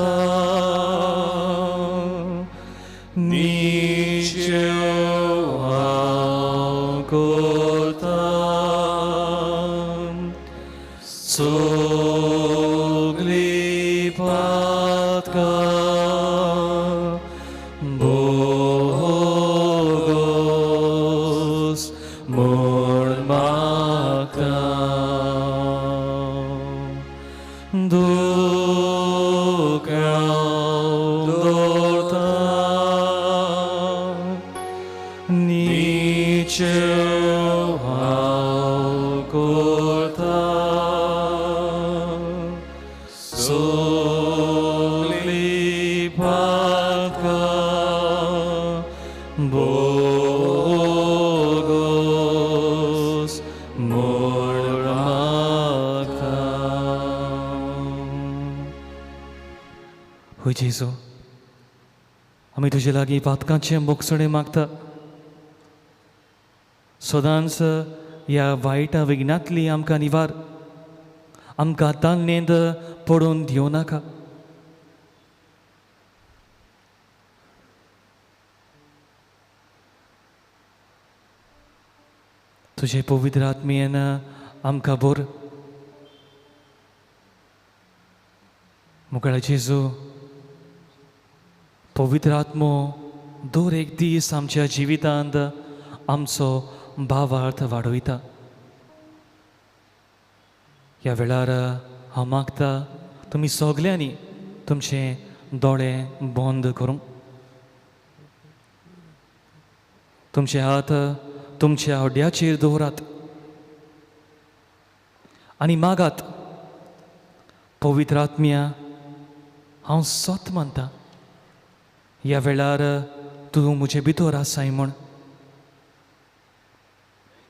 निचेव हांव करता सगळीं पातकां बोगोस म्हूण मागता. दुखां दवरता निचेव हांव करता सगळीं पातकां बोगोस म्हूण मागता. होय जेजू, आमी तुजे लागीं पातकांचें बोगसणें मागता. सदांच ह्या वायटा विघ्नांतली आमकां निवार, आमकां तान्नेंत पडून दिवं नाका. तुजे पवित्र आत्म्यान आमकां भर. मुखाळ जेजू, पवित्र आत्मो दर एक दीस आमच्या जिवितांत आमचो भावार्थ वाडयता. ह्या वेळार हांव मागता तुमी सगल्यांनी तुमचे दोळे बंद करूंक, तुमचे हात तुमच्या हड्ड्याचेर दवरात आनी मागात, पवित्र आत्म्या हांव सत मानता ह्या वेळार तूं म्हजे भितर आसाय म्हूण.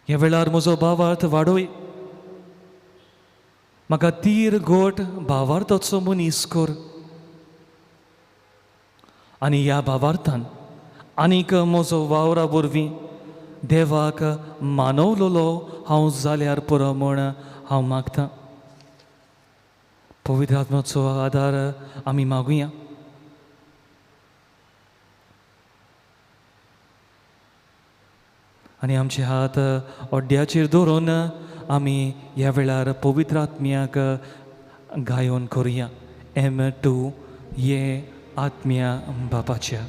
ह्या वेळार म्हजो भावार्थ वाडय, म्हाका तीर गोट भावार्थाचो मनीस कर आनी ह्या भावार्थान आनीक म्हजो वावरा वरवीं देवाक मानवलोलो हांव जाल्यार पुरो म्हूण हांव मागतां. पवित्र आत्माचो आदार आमी मागुया. आनी आमचे हात अड्ड्याचेर दवरून आमी ह्या वेळार पवित्र आत्म्याक गायोन करुया. M2 ये आत्म्या बापाच्या.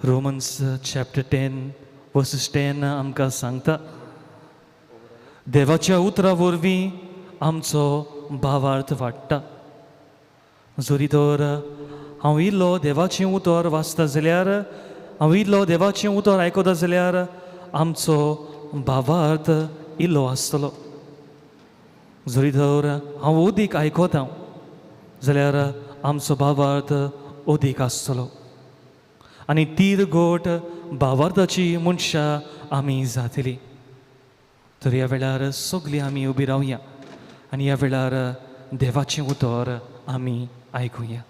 Romans chapter 10 verses 10 आमकां सांगता, देवाच्या उतरा वरवीं आमचो भावार्थ वाडटा. जरी तर हांव इल्लो देवाचें उतर वाचता जाल्यार, हांव इल्लो देवाचें उतर आयकता जाल्यार आमचो भावार्थ इल्लो आसतलो. जरी तर हांव अदीक आयकता जाल्यार आमचो भावार्थ अदीक आसतलो आनी तीर गोट भावार्थाची मनशां आमी जातली. तर ह्या वेळार सगळीं आमी उबी रावया आनी ह्या वेळार देवाचें उतर आमी आयकुया.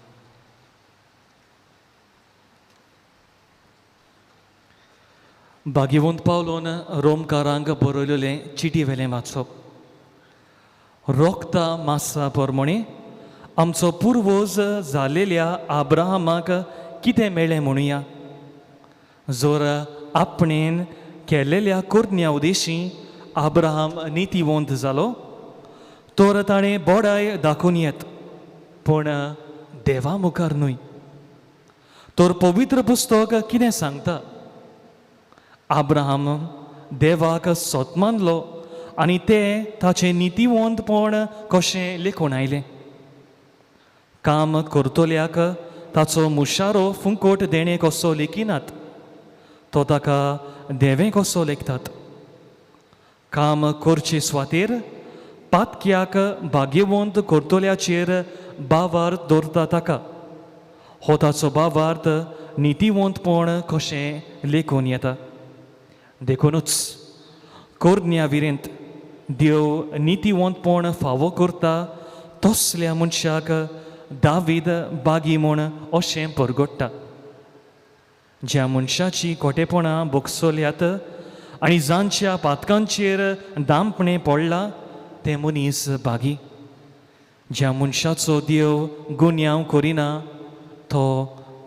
भाग्यवंत पावलोन रोमकारांक बरयलेलें चिटी वेलें वाचप. रोखता मासा प्रमाणे आमचो पुर्वज जालेल्या आब्राहामाक कितें मेळ्ळें म्हणुया? जर आपणेन केलेल्या करण्या उदेशी आब्राहाम नितीवंत जालो तर ताणें बोडाय दाखोवन येत, पूण देवा मुखार न्हय. तर पवित्र पुस्तक कितें सांगता? आब्राहाम देवाक सत मानलो आनी तें ताचें नितीवंतपण कशें लेखून आयलें. काम करतल्याक ताचो मुशारो फुंकट देणें कसो लेखिनात, तो ताका देवें कसो लेखतात. काम करचे सुवातेर पातक्याक भाग्यवंत करतल्याचेर बावार्थ दवरता ताका, हो ताचो बावार्थ नितीवंतपण कशें लेखून येता. देखुनूच करण्या विरेंत देव नितीवंतपण फावो करता तसल्या मनशाक दावीद बागी म्हूण अशें परगट्टा. ज्या मनशाची खोटेपणां भोगसल्यात आनी जांच्या पातकांचेर दामपणें पडलां ते मनीस बागी. ज्या मनशाचो देव गुन्यांव करिना तो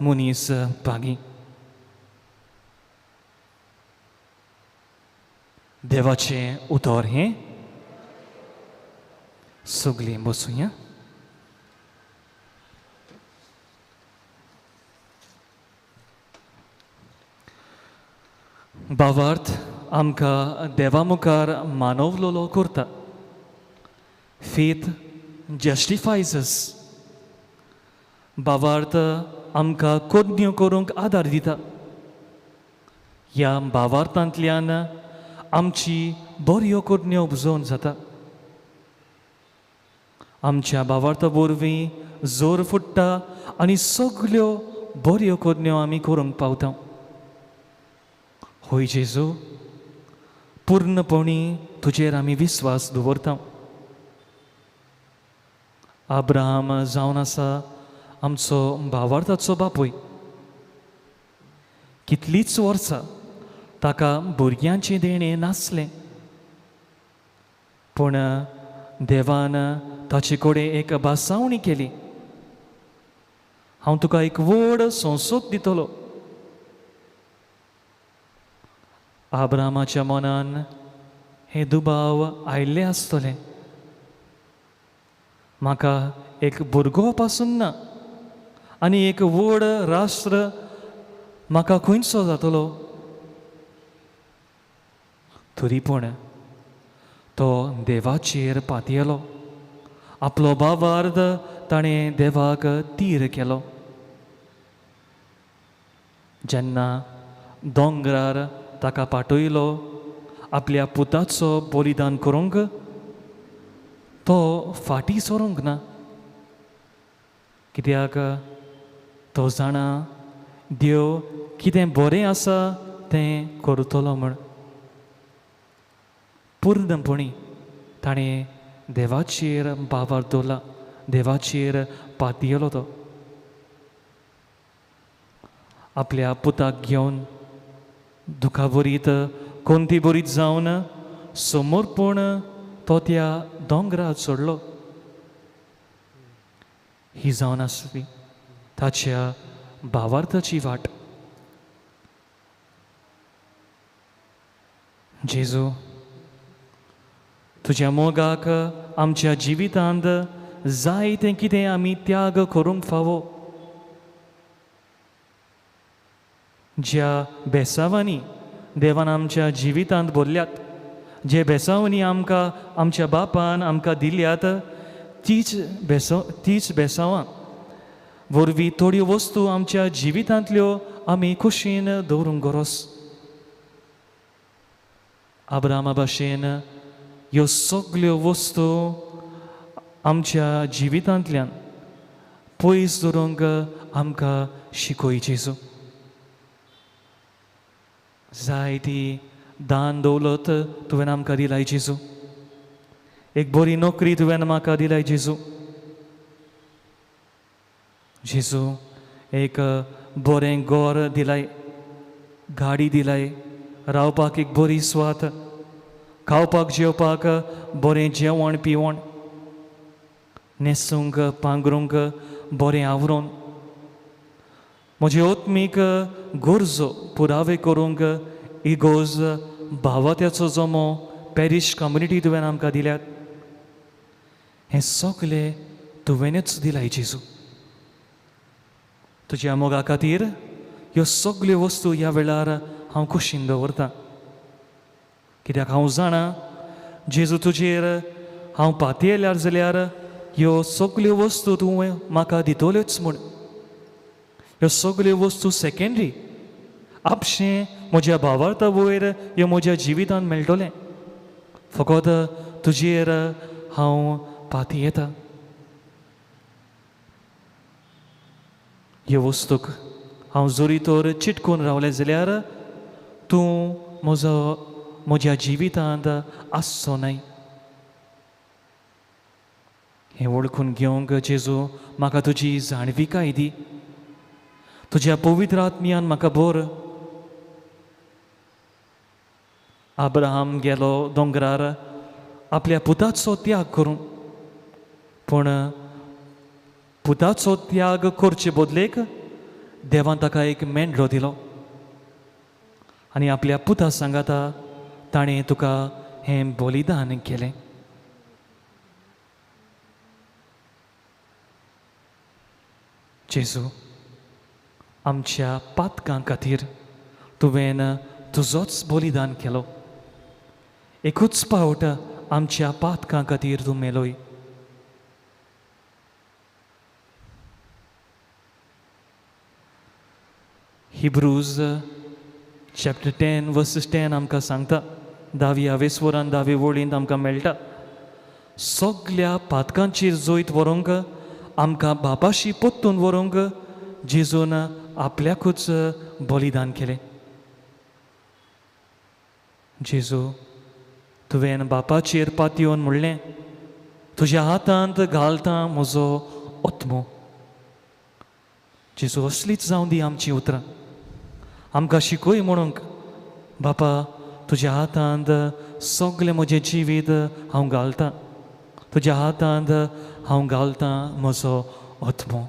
मनीस बागी. देवाचें उतर हें. सगलीं बसुया. भावार्थ आमकां देवा मुखार मानवलोलो करता. फेथ जस्टिफायज अस. भावार्थ आमकां करण्यो करूंक आदार दिता. ह्या भावार्थांतल्यान आमची बऱ्यो करण्यो उपजोवन जाता. आमच्या भावार्था वरवीं जोर फुट्टा आनी सगल्यो बऱ्यो करण्यो आमी करूंक पावता. होय जेजू, पूर्णपणी तुजेर आमी विस्वास दवरता. आब्राहाम जावन आसा आमचो भावार्थाचो बापूय. कितलींच वर्सां ताका भुरग्यांचें देणें नासलें, पूण देवान ताचे कडेन एक भासावणी केली, हांव तुका एक व्हड संसद दितलो. आब्रामाच्या मनान हे दुबाव आयिल्ले आसतले, म्हाका एक भुरगो पासून ना आनी एक व्हड राष्ट्र म्हाका खंयचो जातलो. तरी पूण तो देवाचेर पातयेलो. आपलो भावार्थ ताणें देवाक तीर केलो. जेन्ना दोंगरार ताका पाटयलो आपल्या पुताचो बलिदान करूंक, तो फाटीं सरूंक ना, कित्याक तो जाणा देव कितें बरें आसा तें करतलो म्हूण. पूर्णपणी ताणें देवाचेर भावार्थ दवरला, देवाचेर पातयेलो. तो आपल्या पुताक घेवन दुखाभरीत कोंतीभरीत जावन समर्पण तो त्या दोंगरार चडलो. ही जावन आसली ताच्या भावार्थाची वाट. जेजू, तुज्या मोगाक आमच्या जिवितांत जाय तें कितें आमी त्याग करूंक फावो. ज्या बेसावांनी देवान आमच्या जिवितांत भरल्यात, जे बेसावांनी आमकां आमच्या बापान आमकां दिल्यात, तीच बेसावां वरवीं थोड्यो वस्तू आमच्या जिवितांतल्यो आमी खोशयेन दवरूंक गरज. आब्रामा भाशेन ह्यो सगल्यो वस्तू आमच्या जिवितांतल्यान पयस दवरूंक आमकां शिकय जेजू. जाय ती दान दौलत तुवें आमकां दिलाय जेजू. एक बरी नोकरी तुवें म्हाका दिलाय जेजू. जेजू एक बरें घर दिलाय, गाडी दिलाय, रावपाक एक बरी सुवात, खावपाक जेवपाक बरें जेवण पिवण, न्हेसूंक पांगरूंक बरें आवरून, म्हजी आत्मीक गरजो पुरावे करूंक इगोर्ज भावात्याचो जमो पॅरीश कम्युनिटी तुवें आमकां दिल्यात. हें सगलें तुवेंच दिलाय जेजू. तुज्या मोगा खातीर ह्यो सगल्यो वस्तू ह्या वेळार हांव कुशीन दवरतां. कित्याक हांव जाणा जेजू तुजेर हांव पातयेल्यार जाल्यार ह्यो सगल्यो वस्तू तुवें म्हाका दितल्योच म्हूण. ह्यो सगल्यो वस्तू सेकेंडरी आपशें म्हज्या भावार्था वयर ह्यो म्हज्या जिवितांत मेळटलें. फकत तुजेर हांव पातयेता. ह्यो वस्तूक हांव जरी तर चिटकून रावलें जाल्यार तूं म्हजो म्हज्या जिवितांत आसचो न्हय. हें वळखून घेवंक जेजू म्हाका तुजी जाणविकाय दी. तुज्या पवित्र आत्म्यान म्हाका भर. अब्राहम गेलो दोंगरार आपल्या पुताचो त्याग करूंक, पूण पुताचो त्याग करचे बदलेक देवान ताका एक मेंढरो दिलो आनी आपल्या पुता सांगाता ताणें तुका हें बलिदान केलें. जेजू आमच्या पातकां खातीर तुवें तुजोच बलिदान केलो. एकूच पावट आमच्या पातकां खातीर तूं मेलोय. हिब्रूज चॅप्टर 10 वर्स 10 आमकां सांगता, दाव्या वेसवरान दावे वळींत आमकां मेळटा, सगल्या पातकांचेर जैत व्हरूंक आमकां बापाशी परतून व्हरूंक जेजून आपल्याकूच बलिदान केलें. जेजू तुवें बापाचेर पातयेवन म्हणलें, तुज्या हातांत घालता म्हजो आत्मो. जेजू असलीच जावं दी आमचीं उतरां, आमकां शिकय म्हणूंक बापा तुज्या हातांत सगलें म्हजें जिवीत हांव घालतां, तुज्या हातांत हांव घालतां म्हजो आत्मो.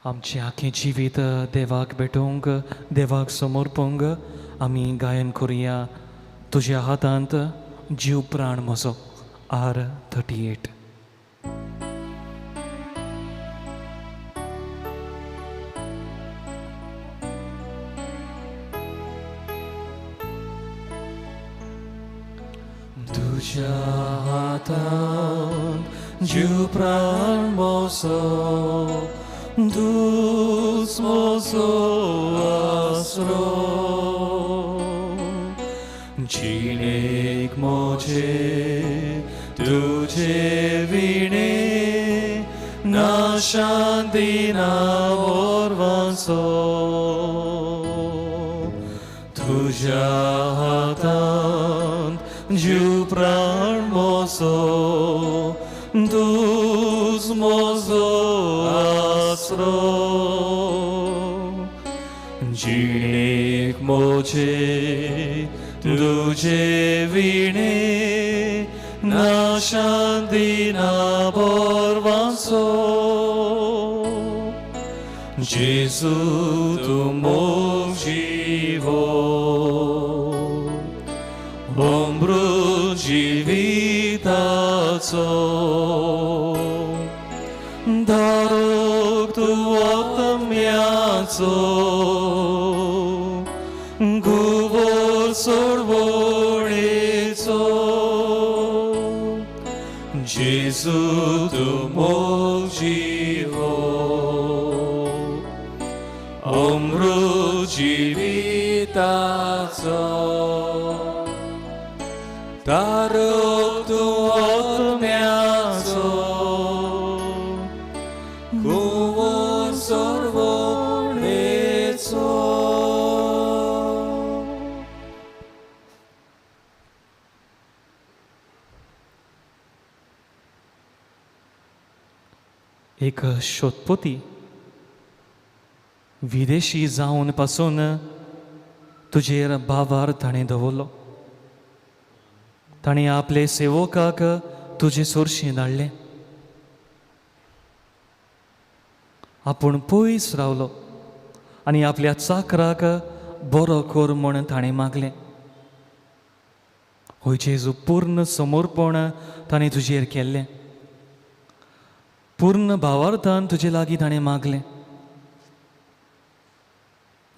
आमचें आखें जिवीत देवाक भेटोवंक, देवाक समर्पूंक आमी गायन करुया तुज्या हातांत जीव प्राण म्हजो, आर 38. तुज्या हातांत जीव प्राण म्हजो, तूंच म्हजो आसरो, जिणेक म्हजे तुजे विणे ना शांती ना बोरवांचो. तुज्या हातांत जीव प्राण म्हजो, तूंच म्हजो आसरो, जिणेक म्हजे तुजे विणे ना शांती ना बोरवांचो. जेजू तूं मोग जिवो, अमृत जिविताचो, धारक तूं आत्म्याचो, गुवोर सोडवणेचो. जेजू तूं मोग जिवो, अमृत जिविताचो, तारक तूं आत्म्याचो, गुवोर सोडवणेचो. एक शोधपोती विदेशी जावन पासून तुजेर भावार ताणें दवरलो. ताणें आपले सेवकाक तुजे सोरशी धाडलें. आपूण पयस रावलो आनी आपल्या चाकराक बरो कर म्हूण ताणें मागलें. होय जेजू, पूर्ण समर्पण ताणें तुजेर केल्लें, पूर्ण भावार्थान तुजे लागीं ताणें मागलें.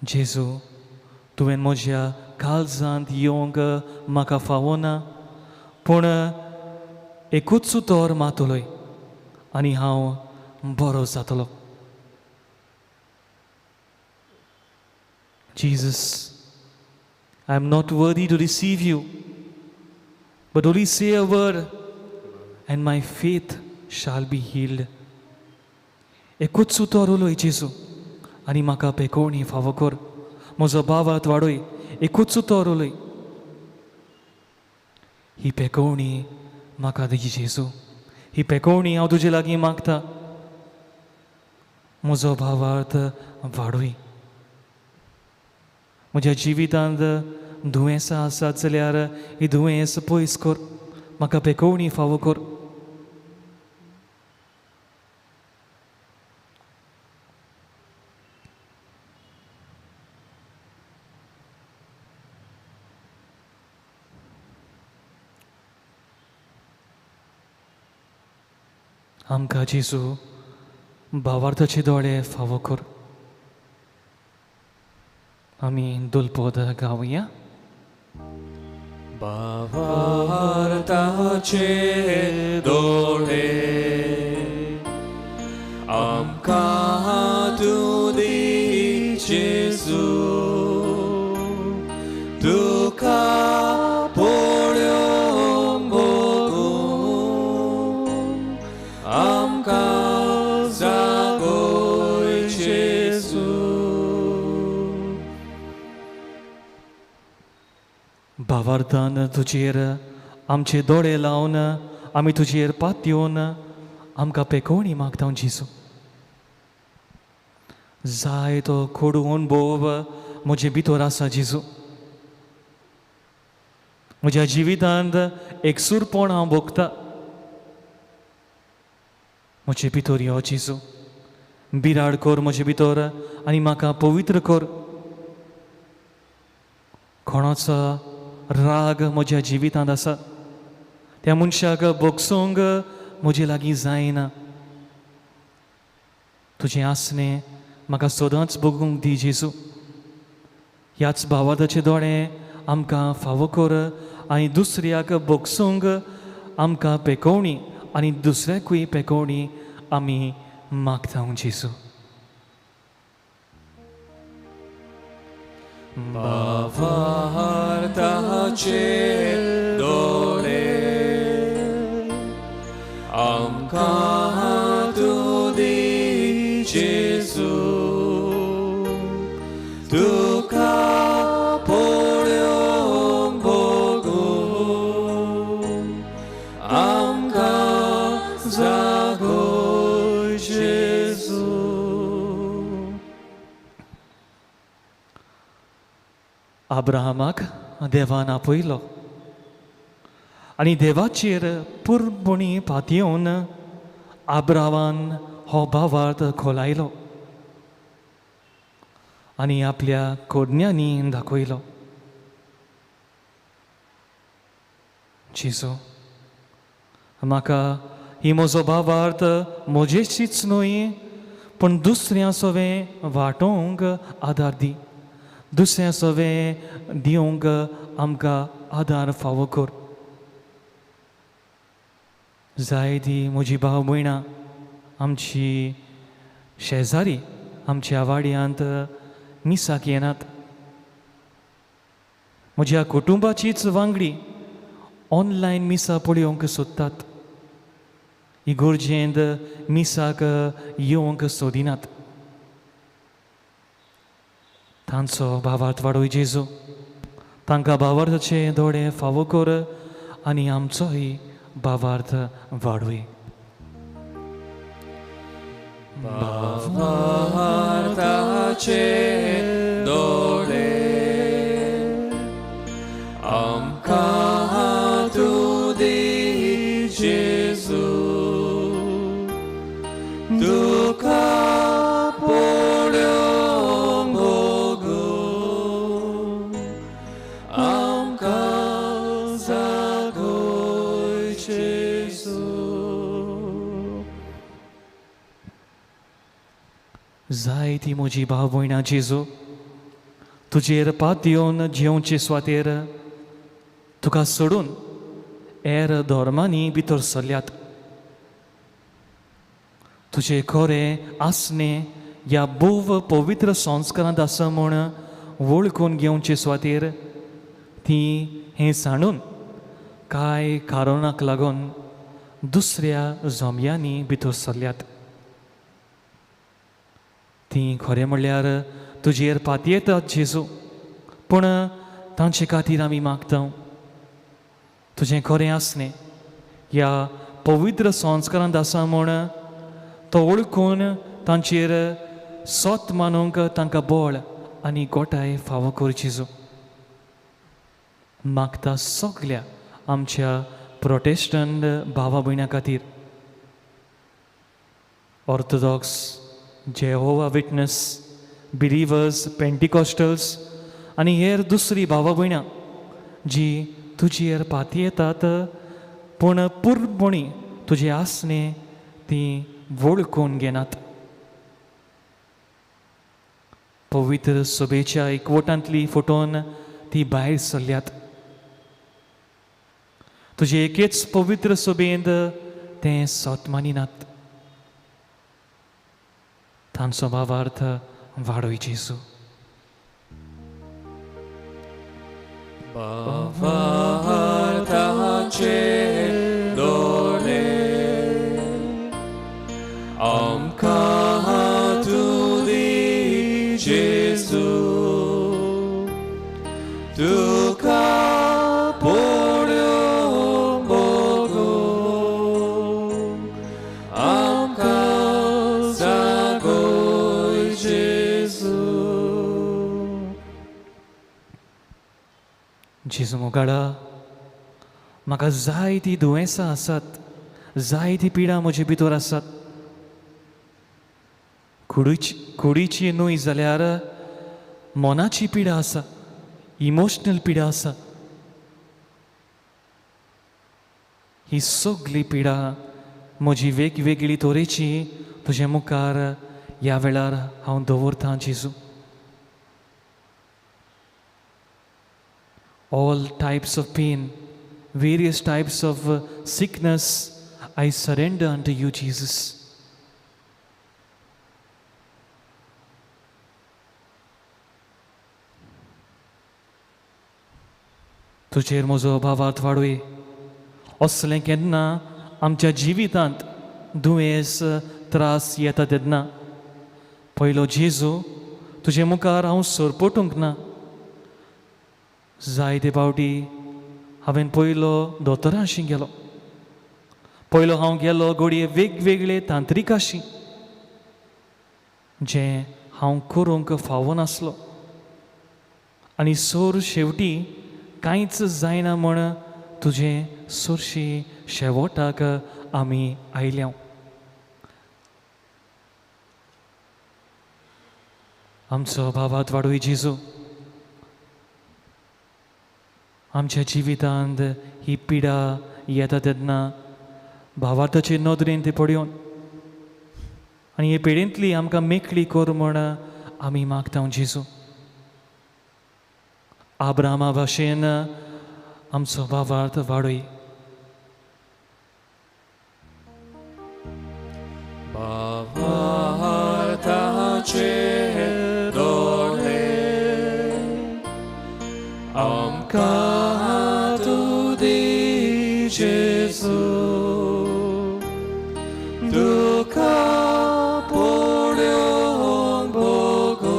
जेजू, तुवें म्हज्या काळजांत येवंक म्हाका फावना, पूण एकूच उतर मातलोय आनी हांव बरो जातलो. Jesus, I am not worthy to receive you, but only say a word and my faith shall be healed. एकूच उतर उलय जेजू आनी म्हाका पेकोवणी फावो कर, म्हजो भावार्थ वाडय. एकूच उतर उलय, ही पेकोवणी म्हाका दी जेजू, ही पेकोवणी हांव तुजे लागीं मागता, म्हजो भावार्थ वाडय. म्हज्या जिवितांत दुयेंसां आसात जाल्यार ही दुयेंस पयस कर, म्हाका पेकोवणी फावो कर. आमकां जेजू भावार्थाचे दोळे फावो कर. आमी दुलपोद गावया. भावार्थाचे दोळे आमकां तूं दी जेजू, तुका पळोवंक भोगूंक आमकां जागय जेजू. भावार्थान तुजेर आमचे दोळे लावन आमी तुजेर पातयेवन आमकां पेकोवणी मागता जेजू. जाय तो कोडू अणभव म्हजे भितर आसा जेजू. म्हज्या जिवितांत एकसूरपण हांव भोगता. म्हजे भितर यो जेजू, बिराड कर म्हजे भितर आनी म्हाका पवित्र कर. कोणाचो राग म्हज्या जिवितांत आसा त्या मनशाक भोगसूंक म्हजे लागीं जायना. तुजें आसणें म्हाका सदांच भोगूंक दी जेजू. ह्याच भावार्थाचे दोळे आमकां फावो कर आनी दुसऱ्याक भोगसूंक आमकां पेकोवणी आनी दुसऱ्याकूय पेकोवणी आमी मागता जेजू. भावार्थाचे दोळे आमकां तूं दी जेजू, तुका पळोवंक भोगूंक आमकां जागय जेजू. अब्राहमाक देवान आपयलो आनी देवाचेर पुर्पणी पातयेवन अब्राहमान हो भावार्थ खोलायलो आनी आपल्या कोडण्यांनी दाखयलो. जेजू, म्हाका ही म्हजो भावार्थ म्हजेशीच न्हय पूण दुसऱ्या सवें वांटोवंक आदार दी, दुसऱ्या सवें दिवंक आमकां आदार फावो कर. जाय ती म्हजी भाव भयणां आमची शेजारी आमच्या वाड्यांत मिसाक येनात, म्हज्या कुटुंबाचीच वांगडी ऑनलायन मिसां पळोवंक सोदतात, इगोर्जेंत मिसाक येवंक सोदिनात. तांचो भावार्थ वाडोय जेजू, तांकां भावार्थाचे दोळे फावो कर आनी आमचोय भावार्थ वाडोय. भावार्थाचे दोळे तुका पळोवंक भोगूं आमकां जागय जेजू. जायती म्हजी भाव भयणां जेजू तुजेर पात येवन जेवचे सुवातेर तुका सोडून हेर धर्मांनी भितर सरल्यात. तुजें खरें आसणें ह्या भोव पवित्र संस्कारांत आसा म्हूण वळखून घेवचे सुवातेर ती हें सांडून कांय कारणाक लागून दुसऱ्या जमयांनी भितर सरल्यात. ती खरें म्हणल्यार तुजेर पातयेतात जेजू, पूण तांचे खातीर आमी मागता तुजें खरें आसणें ह्या पवित्र संस्कारांत आसा म्हूण तो वळखून तांचेर सोत मानूंक तांकां बळ आनी गोठाय फावो कर जेजू. मागता सगल्या आमच्या प्रोटेस्टंट भावा भयणां खातीर, Orthodox, Jehovah Witness, believers, Pentecostals आनी हेर दुसरी भावा भयणां जी तुजेर पातयेतात पूण पुर्णपणी तुजें आसणें ती वळखून घेनात. पवित्र सभेच्या एकवटांतली फटोवन ती भायर सरल्यात. तुजे एकेच पवित्र सभेंत तें सत मानिनात. तांचो भावार्थ वाडय जेजू. भावार्थाचे दोळे आमकां तूं दी जेजू, तुका पळोवंक भोगूं आमकां जागय जेजू. जेजू मोगाळा, म्हाका जायतीं दुयेंसां आसात, जायती पिडा म्हजे भितर आसात. कुडीची न्हय जाल्यार मनाची पिडा आसा, इमोशनल पिडा आसा. ही सगली पिडा म्हजी वेगवेगळी तरेची तुजे मुखार ह्या वेळार हांव दवरतां जेजू. All types of pain, various types of sickness, I surrender unto you, Jesus. तुजेर म्हजो भावार्थ वाडोय. असलें केन्ना आमच्या जिवितांत दुयेंस त्रास येता तेन्ना पयलो जेजू तुजे मुखार हांव सरपटूंक ना. जायते फावटी हांवें पयलो दोतोराशी गेलो, पयलो हांव गेलो घडये वेगवेगळे तांत्रिकाशी जें हांव करूंक फावो नासलो आनी सोर शेवटी कांयच जायना म्हण तुजें सोरशी शेवटाक आमी आयल्या. आमचो भावात वाडोय जेजू. आमच्या जिवितांत ही पिडा येता तेन्ना भावार्थाचे नदरेन ती पळोवन आनी हे पिडेंतली आमकां मेकळी कर म्हण आमी मागता जेजू. आब्रामा भाशेन आमचो भावार्थ वाडोय. भावार्थाचे दोळे आमकां तूं दी जेजू, तुका पळोवंक भोगूं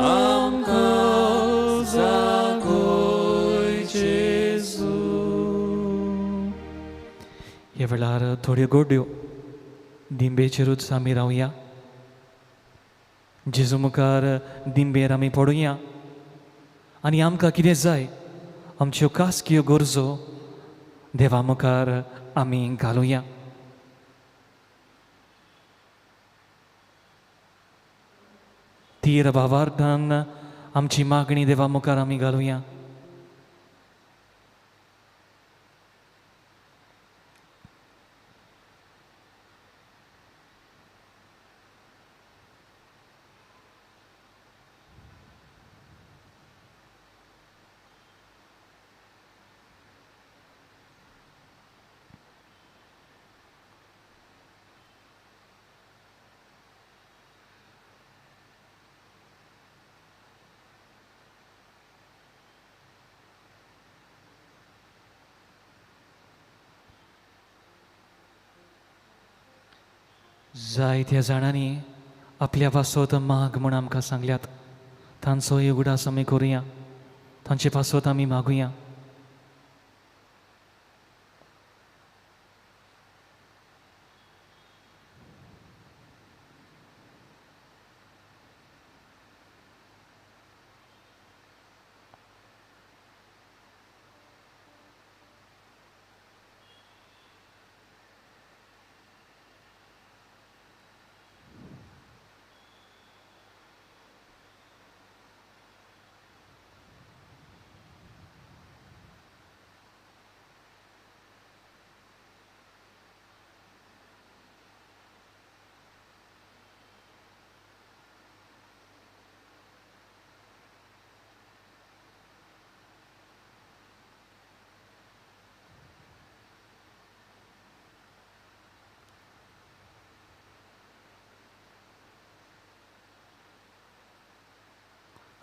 आमकां जागय जेजू. ह्या वेळार थोड्यो गोड्यो दिंबेचेरूच आमी रावया. जेजू मुखार दिंबेर आमी पडुया आनी आमकां कितें जाय आमच्यो खासक्यो गरजो देवा मुखार आमी घालुया. थीर भावार्थान आमची मागणी देवा मुखार आमी घालुया. जायत्या जाणांनी आपल्या पासत माग म्हूण आमकां सांगल्यात. तांचो उगडास आमी करुया, तांचे पासत आमी मागुया.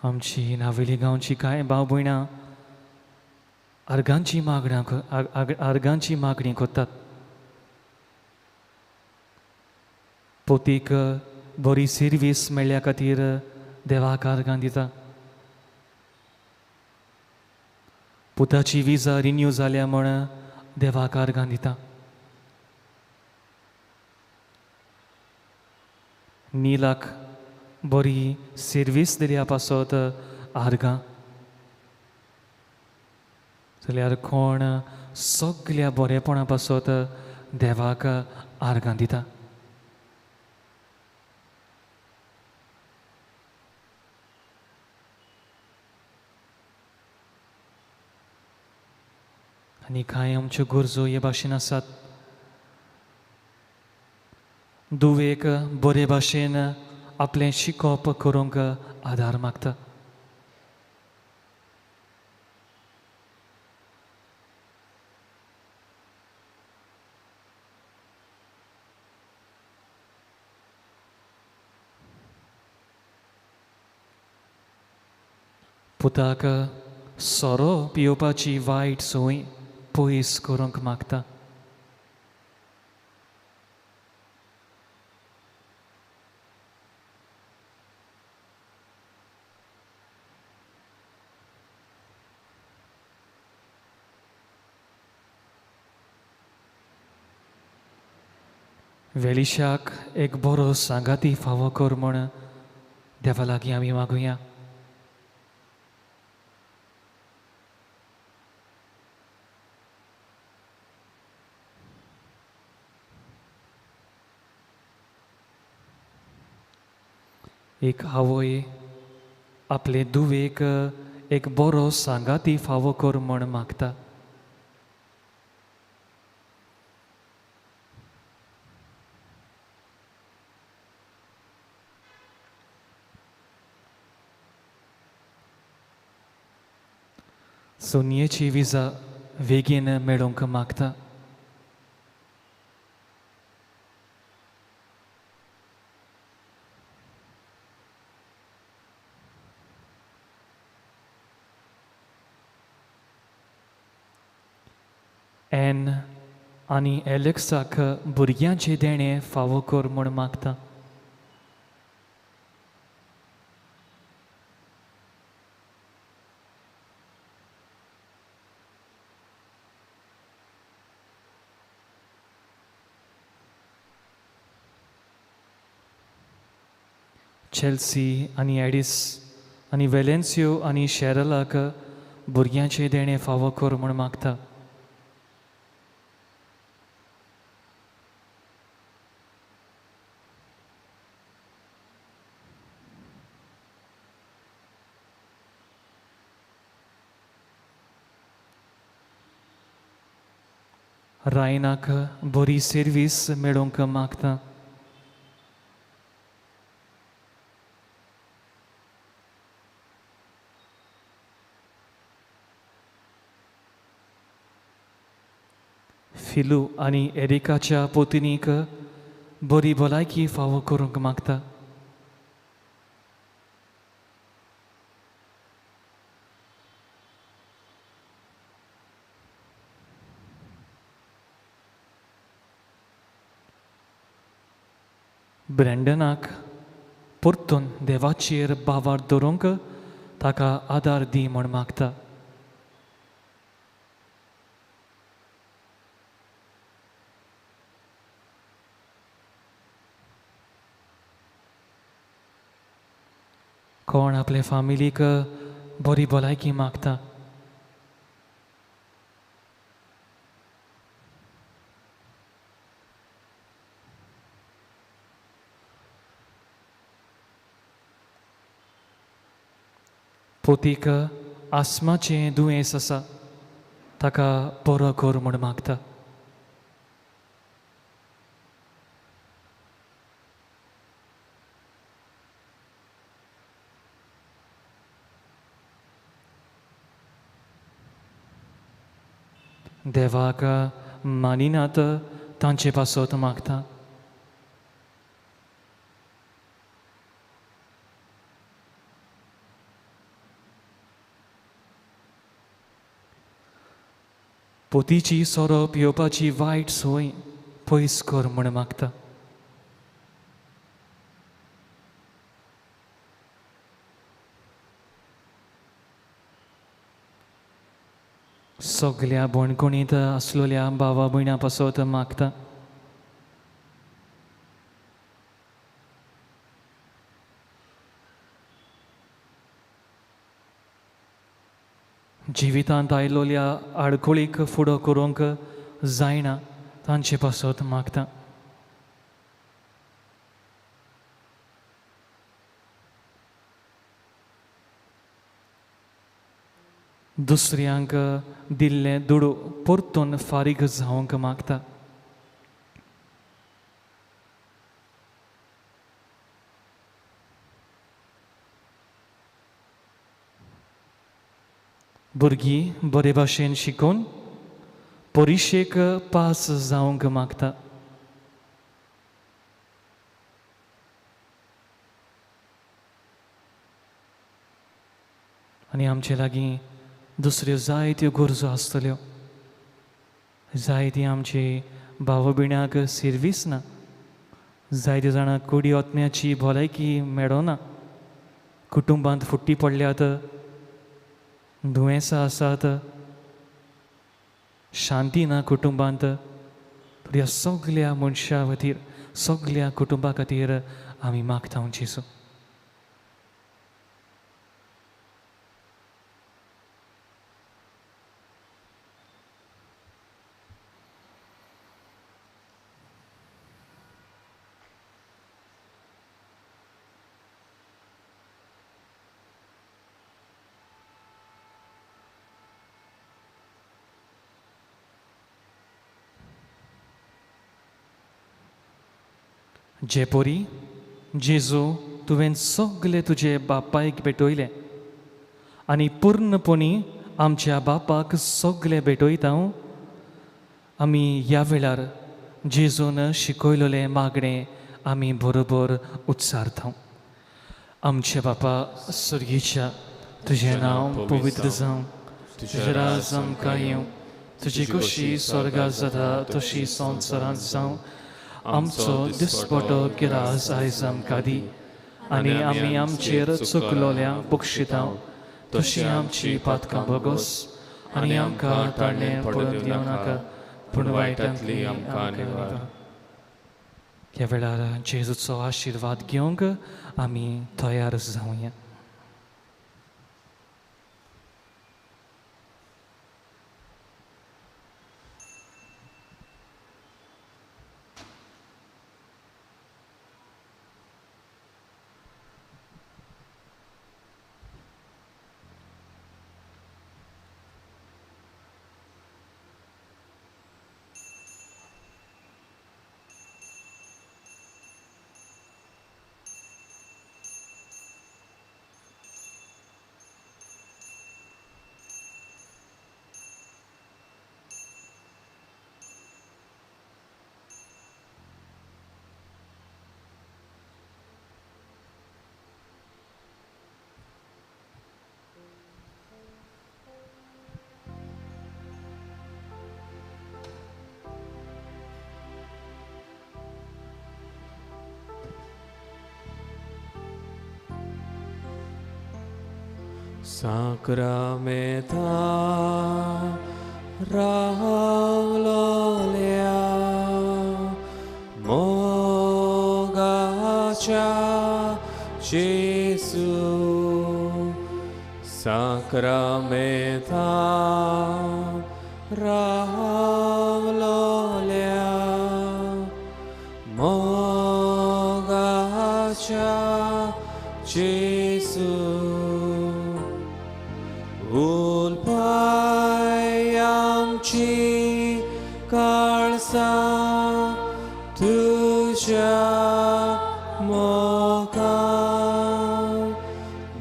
आमची नावेली गांवची कांय भाव भयणां आर्गांची आर्गांची मागणी करतात. पोतीक बरी सिर्वीस मेळ्ळ्या खातीर देवाक आर्गां दिता. पुताची विजा रिन्यू जाल्या म्हूण देवाक आर्गां दिता. नीलाक बरी सिर्वीस दिल्या पासत आर्गां. जाल्यार कोण सगल्या बरेपणा पासत देवाक आर्गां दिता. आनी कांय आमच्यो गरजो हे भाशेन आसात. दुवेक बरे भाशेन आपलें शिकोवप करूंक आदार मागता. पुताक सोरो पिवपाची वायट संवय पयस करूंक मागता. वेलिशाक एक बरो सांगाती फावो कर म्हूण देवा लागीं आमी मागुया. एक आवय आपले धुवेक एक बरो सांगाती फावो कर म्हूण मागता. सोनियेची विजा वेगीन मेळोवंक मागता. एन आनी एलेक्साक भुरग्यांचें देणें फावो कर म्हूण मागता. चेल्सी आनी एडिस आनी वेलेन्सियो आनी शेरलाक भुरग्यांचें देणें फावो कर म्हूण मागता. रायनाक बरी सर्वीस मेळोवंक मागता. फिलू आनी एरिकाच्या पोतिनीक बरी भलायकी फावो करूंक मागता. ब्रँडनाक परतून देवाचेर बावार दवरूंक ताका आदार दी म्हूण मागता. कोण आपले फामिलीक बरी भलायकी मागता. पोतीक आस्माचें दुयेंस आसा, ताका बरो कर म्हूण मागता. देवाक मानिनात तांचे पासत मागता. पोतीची सोरो पिवपाची वायट संवय पयस कर म्हूण मागता. सगल्या बणकोणींत आसलेल्या भावा भयणां पासत मागता. जिवितांत आयलोल्या आडखळीक फुडो करूंक जायना तांचे पासत मागता. दुसऱ्यांक दिल्लें दुडू परतून फारीक जावंक मागता. भुरगीं बरे भाशेन शिकून परिक्षेक पास जावंक मागता. आनी आमचे लागीं दुसऱ्यो जायत्यो गरजो आसतल्यो, जायती आमचे भाव भयणांक सिर्वीस ना, जायते जाणां कुडी वतण्याची भलायकी मेळना, कुटुंबांत फुट्टी पडल्यात, दुयेंसां आसात, शांती ना कुटुंबांत. तर ह्या सगल्या मनशां खातीर, सगल्या कुटुंबा खातीर आमी मागता जेजू. जे पोरी जेजू तुवें सगळे तुजे बापायक भेटयले आनी पूर्णपणी आमच्या बापाक सगळे भेटयता. आमी ह्या वेळार जेजून शिकयलेलें मागणें आमी बरोबर उच्चारता. आमचे बापा स्वर्गीच्या, तुजें नांव पवित्र जावं, तुजें राज आमकां येवं, तुजी खोशी स्वर्गात जाता तशी संवसारांत जावं. आमचो दिसपटो गिरास आयज आमकां दी आनी आमी आमचेर चुकलोल्यांक बक्षिता तशी आमची पातकां भोगोस आनी आमकां ताळें पडून दिवं नाका, पूण वायटांतली आमकां निवार. ह्या वेळार जेजूचो आशिर्वाद घेवंक आमी तयार जावया. साक्रामेंता रावलोल्या मोगाच्या जेजू साक्रामेंता रावलोल्या मोगाच्या जेजू उलपाय आमची काळसा तुज्या मोगान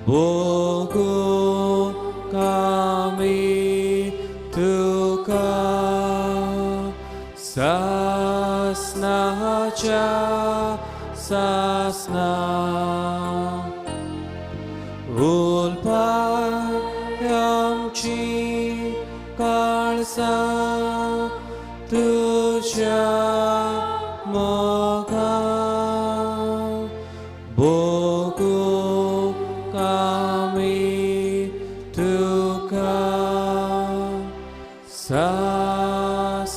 भोगूंक आमी तुका सासनाच्या सासना उलपाय आमची काळसा तुज्या मोगान भोगूंक आमी तुका सासनाच्या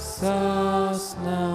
सासना.